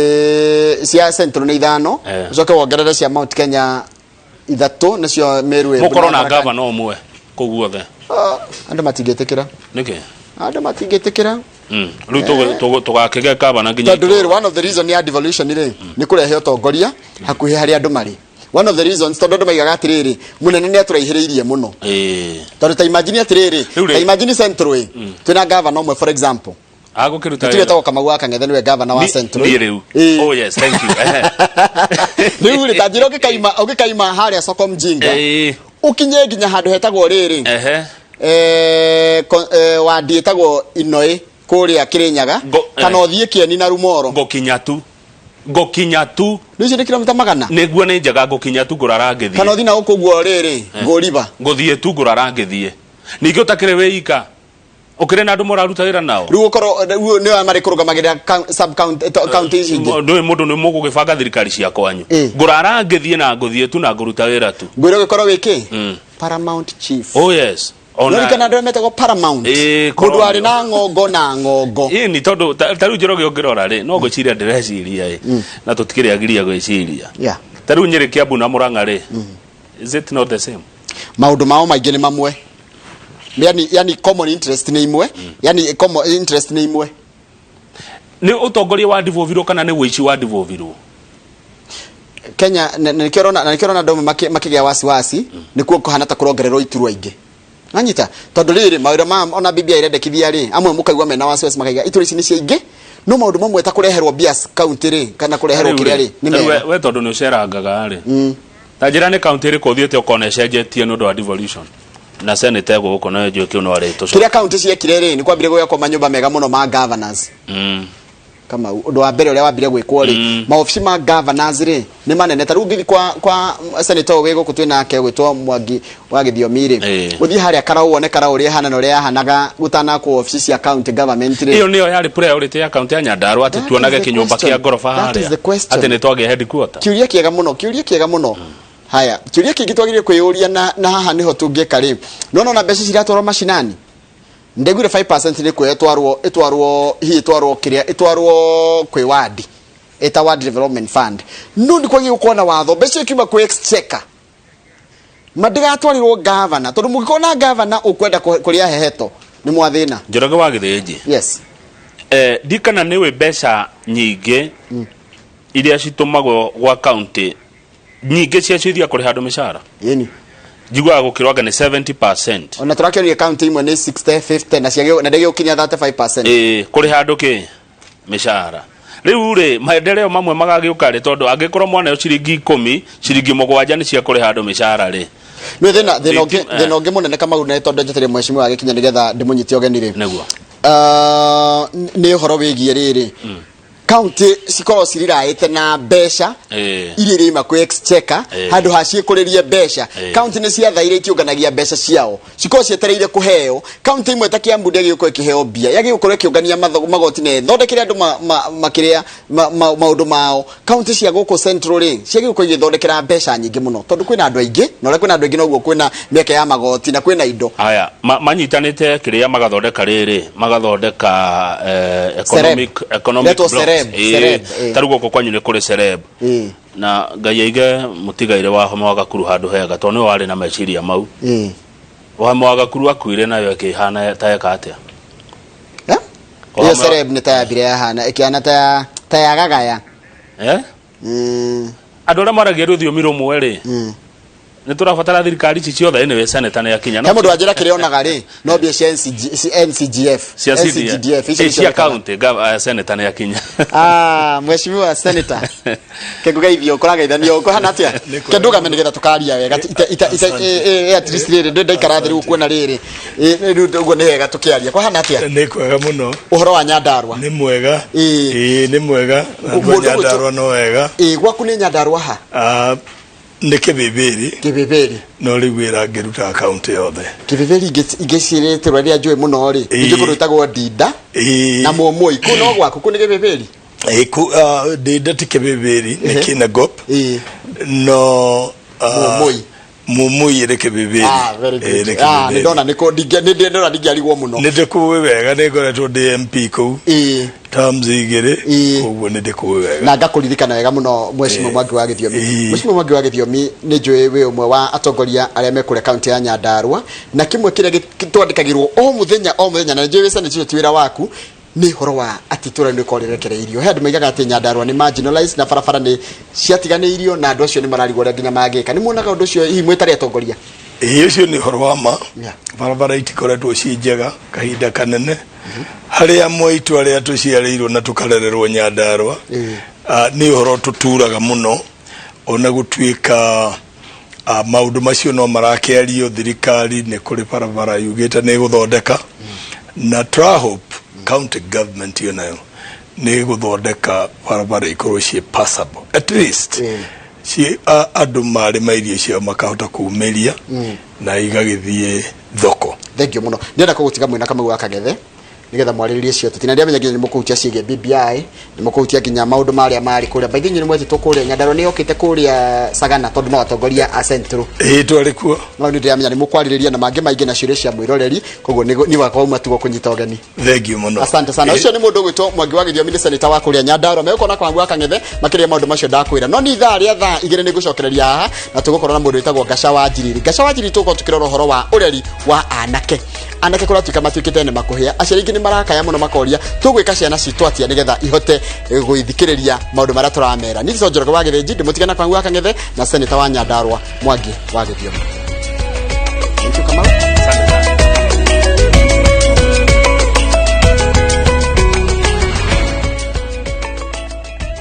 S1: cia Central nĩ ithano. Ũcoke wongerere cia Mount Kenya ithatũ, nĩcio Meru, Embu
S2: mũkorwo na
S1: Tharaka.
S2: Gavana ũmwe kũu guothe.
S1: Ah, andũ matingĩtĩkĩra.
S2: Nĩkĩ?
S1: Andũ matingĩtĩkĩra.
S2: Rĩu tũgakĩgĩa gavana nginya
S1: Tondũ rĩrĩ, one of the reason ya devolution rĩ, nĩ kũrehe ũtongoria hakuhĩ harĩa andũ marĩ. One of the reasons, tondũ andũ maigaga atĩrĩrĩ, mũnene nĩ atũraihĩrĩirie mũno. Tondũ ta imagine atĩrĩrĩ,
S2: Rĩu
S1: ta imagine Central ĩ, twĩna gavana ũmwe, for example.
S2: Agũkĩruta
S1: Tũtirĩ, etagwo Kamau wa Kang'ethe, nĩwe gavana wa Central.
S2: Niĩ rĩu. Oh yes, thank you.
S1: Rĩu rĩ, ta njĩra, ũngĩkaima harĩa soko mjinga, ũkinye nginya handũ hetagwo rĩrĩ, wandi ĩtagwo Inoĩ kũrĩa Kĩrĩnyaga, kana ũthiĩ Kĩeni na Rumoro.
S2: Ngũkinya tu, ngũkinya tu.
S1: Nĩ icio nĩ kilomita 100.
S2: Nĩguo nĩ njega, ngũkinya tu, ngũrara ngĩthiĩ.
S1: Kana ũthiĩ na gũkũ ũguo rĩrĩ, Ngũriba.
S2: Ngũthiĩ tu, ngũrara ngĩthiĩ. Ningĩ ũtakĩrĩ wĩika, ũkĩrĩ na andũ mũraruta wĩra nao.
S1: Rĩu ũkorwo rĩu nĩo marĩ kũrũgamagĩrĩra sub county, county ici ingĩ.
S2: Ndũĩ mũndũ nĩ mũgũgĩbanga thirikari cia kwanyu. Ngũrara ngĩthiĩ na ngũthiĩ tu na ngũruta wĩra tu.
S1: Ngwĩra ũgĩkorwo wĩ kĩ, paramount chief.
S2: Oh yes. Ona
S1: Nĩũririkana andũ arĩa metagwo paramount?
S2: Ĩĩ,
S1: Mũndũ
S2: korwo
S1: warĩ na ng'ongo na ng'ongo.
S2: Ĩĩ, ni tondũ ta rĩu Njoroge ũngĩrora rĩ, no ngwĩciria ndĩreciria ĩ, na tũtikĩrĩ agiria gwĩciria. Ta rĩu Nyĩrĩ, Kiambu na Mũrang'a rĩ, is it not the same?
S1: Maũndũ mao maingĩ nĩ mamwe, yani common interest nĩ imwe, yani common interest nĩ imwe.
S2: Nĩ ũtongoria wa devolvirwo kana nĩ wĩici wa devolvirwo?
S1: Kenya na nĩkĩo ũrona andũ amwe makĩgĩa wasiwasi, nĩkuo kũhana ta kũrongererwo iturwa ingĩ, nanyita, tondũ rĩrĩ mawĩra ma ona BBI ĩrendekithia rĩ, amwe mũkaigua mena wasiwasi, makaiga iturwa ici nĩ cia ingĩ, no maũndũ mamwe ta kũreherwo mbia county rĩ, kana kũreherwo kĩrĩa rĩ, nĩ
S2: Rĩu
S1: mega.
S2: we tondũ nĩ ũcerangaga rĩ, ta njĩra nĩ county ĩrĩkũ ũthiĩte ũkona ĩcenjetie nĩ ũndũ wa devolution? Na senate gũkũ no njũĩ kĩu no arĩtũcoka.
S1: Kĩrĩa county ciekire rĩ, nĩ kwambire gwakwo manyũmba mega mũno ma governors. Kamau ũndũ wa mbere ũrĩa wambire gwĩkwo rĩ, maobici ma governors rĩ nĩ manene. Ta rĩu ũngĩthiĩ kwa senator ũyũ wĩ gũkũ twĩ nake gwĩtwo Mwangi wa Gĩthiomi rĩ, ũthiĩ harĩa Karau wone Karau ũrĩa ĩhana na ũrĩa yahanaga gũtanakwo obici cia county government rĩ.
S2: Ĩyo nĩyo yarĩ priority ya kaunti ya Nyandarua, atĩ
S1: That
S2: tuonage
S1: is the
S2: kĩnyũmba
S1: question.
S2: kĩa ngoroba
S1: That is
S2: harĩa
S1: the question.
S2: atĩ nĩ twagĩa headquarter.
S1: Kiuria kĩega mũno, kiuria kĩega mũno. Haya, kiuria kĩngĩ twagĩrĩire kwĩyũria na haha nĩho tũngĩka rĩ, nona ona mbeca ciratwarwo macinani, ndegwire 5% nĩ kuoya ĩtwarwo hihi ĩtwarwo kĩrĩa ĩtwarwo kwĩ wadi ĩta ward development fund, no nĩ kwagĩrĩire gũkorwo na watho mbeca ikiuma kwĩ exchequer mandigatwarirwo gavana, tondũ mũngĩkorwo na gavana ũkwenda kũrĩa heheto nĩ mwathĩna.
S2: Njoroge wa Gĩthĩnji.
S1: Yes.
S2: Ndikana nĩwĩ mbeca nyingĩ iria citũmagwo gwa kaunti, nyingĩ ciacio ithiaga kũrĩha andũ mĩcara.
S1: Yeni.
S2: Njiguaga gũkĩrwo anga nĩ 70%.
S1: Ona tũrakĩonire kaunti imwe nĩ 60 50 na ciagĩ na ndĩgĩũkinyia 35%.
S2: Ĩĩ, kũrĩha andũ kĩ mĩcara. Rĩu rĩ, maendeleo mamwe magagĩũka rĩ? Tondũ angĩkorwo mwaneo ciringi 10, ciringi 7 nĩ cia kũrĩha andũ mĩcara rĩ.
S1: Nĩ thĩna ũngĩ, thĩna ũngĩ mũnene, Kamau, nĩ tondũ njetereire mheshimiwa agĩkinya nĩgetha ndĩmũnyite ũgeni rĩ.
S2: Nĩguo.
S1: Nĩ ũhoro wĩgiĩ rĩrĩ, kaunti cikorwo ciriraĩte na mbeca iria iraima kwĩ exchequer handũ ha ciĩkũrĩrie mbeca. Kaunti nĩ ciathaire itiũnganagia mbeca ciao, cikorwo cietereire kũheo. Kaunti imwe ta Kiambu ndĩagĩrĩirwo gũkorwo ĩkĩheo mbia, yagĩrĩirwo gũkorwo ĩkĩũngania magoti na ĩthondekere andũ makĩrĩa maũndũ mao. Kaunti cia gũkũ Central rĩ, ciagĩrĩirwo gũkorwo igĩthondekera mbeca nyingĩ mũno, tondũ kwĩna andũ aingĩ, na ũrĩa kwĩna andũ aingĩ noguo kwĩna mĩeke ya magoti na kwĩna indo.
S2: Aya manyitanĩte kĩrĩa magathondeka rĩrĩ, magathondeka economic economic
S1: Iretwo
S2: blocks.
S1: Sereb, Sereb, ĩĩ.
S2: Ta rĩu gũkũ kwanyu nĩ kũrĩ Sereb. Na Ngai aige mũtigaire wa Homa wa Gakuru handũ hega, tondũ nĩwe warĩ na meciria mau. Wahoma wa Gakuru akuire nayo ĩkĩhana ta eka atĩa?
S1: Eh?
S2: Wahoma-
S1: Iyo Sereb nĩ ta yambire yahana ĩkĩhana ta ya gagaya.
S2: Eh? Andũ arĩa maragia rũthiomi rũmwe rĩ, nĩ tũrabatara thirikari ici ciothe. Anyway, senator nĩ akinya.
S1: He mũndũ wanjĩra kĩrĩa onaga rĩ, no mbia cia NCG, NCGF
S2: cia
S1: NCGDF icio
S2: cia
S1: nĩcionekaga.
S2: county senator nĩ akinya.
S1: Ah, mheshimiwa senator kengugeithio, kũrageithanio kũhana atĩa? Kendũgame nĩgetha tũkaria wega. Ita at least rĩrĩ ndĩ ndaikara thĩ rĩu kuona rĩrĩ. Rĩu ũguo nĩ wega tũkĩaria. Kũhana atĩa?
S13: Nĩ kwega mũno.
S1: Ũhoro wa Nyandarua?
S13: Nĩ mwega. Ĩĩ, nĩ mwega. Na andũ a
S1: Mũndũ
S13: Nyandarua no wega.
S1: Ĩĩ, gwaku nĩ Nyandarua ha?
S13: Ah, nĩ Kĩbĩbĩri.
S1: Kĩbĩbĩri.
S13: No rĩu wĩra ngĩrutaga kaunti yothe.
S1: Kĩbĩbĩri ingĩcirĩtĩrwo rĩrĩa njũĩ mũno rĩ, nĩ kũndũ gwĩtagwo Ndinda na Mũmũi. Kũu no gwaku? Kũu nĩ Kĩbĩbĩri?
S13: Ĩĩ, Ndinda ti Kĩbĩbĩri, nĩ Kinangop. No
S1: Mũmũi.
S13: Mũmũi ĩrĩ Kĩbĩbĩri.
S1: Ah, very good.
S13: Ĩĩ, nĩ
S1: Ah, nĩ
S13: Kĩbĩbĩri.
S1: ndona nĩ kũ- nĩ ndona ndingĩarigwo mũno.
S13: Nĩ ndĩkũĩ wega, nĩ ngoretwo ndĩ MP kũu terms igĩrĩ, koguo nĩ ndĩkũĩ wega.
S1: Na ngakũririkana wega mũno, mheshimiwa Mwangi wa Gĩthiomi. Mheshimiwa Mwangi wa Gĩthiomi, nĩ njũĩ wĩ ũmwe wa atongoria arĩa me kũrĩa kaunti ya Nyandarua, na kĩmwe kĩrĩa twandĩkagĩrwo o mũthenya o mũthenya, na nĩ njũĩ wĩ Senate ũcio ti wĩra waku, nĩ ũhoro wa atĩ itũra rĩu rĩkorwo rĩrekereirio. He andũ maigaga atĩ Nyandarua nĩ marginalized na barabara nĩ ciatiganĩirio na andũ acio nĩ mararigwo ũrĩa nginya mangĩka. Nĩ muonaga ũndũ ũcio hihi mwĩtarĩ atongoria?
S13: Ĩĩ, ũcio nĩ ũhoro wa ma. Barabara itikoretwo ciĩ njega kahinda kanene harĩ amwe aitũ arĩa tũciarĩirwo na tũkarererwo Nyandarua. Nĩ ũhoro tũturaga mũno, ona gũtuĩka maũndũ macio no marakĩario. Thirikari nĩ kũrĩ barabara yugĩte nĩ ĩgũthondeka, na tũra hope county government yo nayo nĩ ĩgũthondeka barabara ikorwo ciĩ passable, at least ciĩ andũ marĩma irio ciao makahota kumĩria na igagĩthiĩ thoko.
S1: Thank you mũno. Ndĩrenda kũgũtiga mwĩna Kamau wa Kagethe nĩgetha mwarĩrĩrie cio tũtina. Ndiamenya nginya nĩ mũkũhutia ciĩgiĩ BBI, nĩ mũkũhutia nginya maũndũ marĩa marĩ kũrĩa baithe. Inyuĩ nĩ mwetĩtwo kũrĩa Nyandarua, nĩ yokĩte kũrĩa Sagana tondũ no atongoria a Central.
S13: Ĩĩ, twarĩ kuo.
S1: No nĩ ndĩramenya nĩ mũkwarĩrĩria na mangĩ maingĩ na ciũria cia mwĩroreri, koguo nĩ wakwa uma tugo kũnyita ũgeni.
S13: Thank you mũno.
S1: Asante sana. Ũcio nĩ mũndũ ũgwĩtwo Mwangi wa Gĩthiomi, nĩ seneta wa kũrĩa Nyandarua. Megũkorwo na Kamau wa Kang'ethe makĩria maũndũ macio ndakwĩra. No nĩ ithaa rĩa thaa 2 nĩ ngũcokereria haha na tũgũkorwo na mũndũ wĩtagwo Ngaca wa Njiriri. Ngaca wa Njiriri, tũgũkorwo tũkĩrora ũhoro wa ũreri wa anake. Anake kũratuĩka matuĩkĩte nĩ makũhĩa. Aciari aingĩ nĩ marakaya mũno makoria tũgwĩka ciana citũ atĩa nĩgetha ihote gũithikĩrĩria maũndũ marĩa tũramera. Niĩ Njoroge wa Gĩthĩnji, ndĩmũtigana Kamau wa Kang'ethe na seneta wa Nyandarua Mwangi wa Gĩthiomi.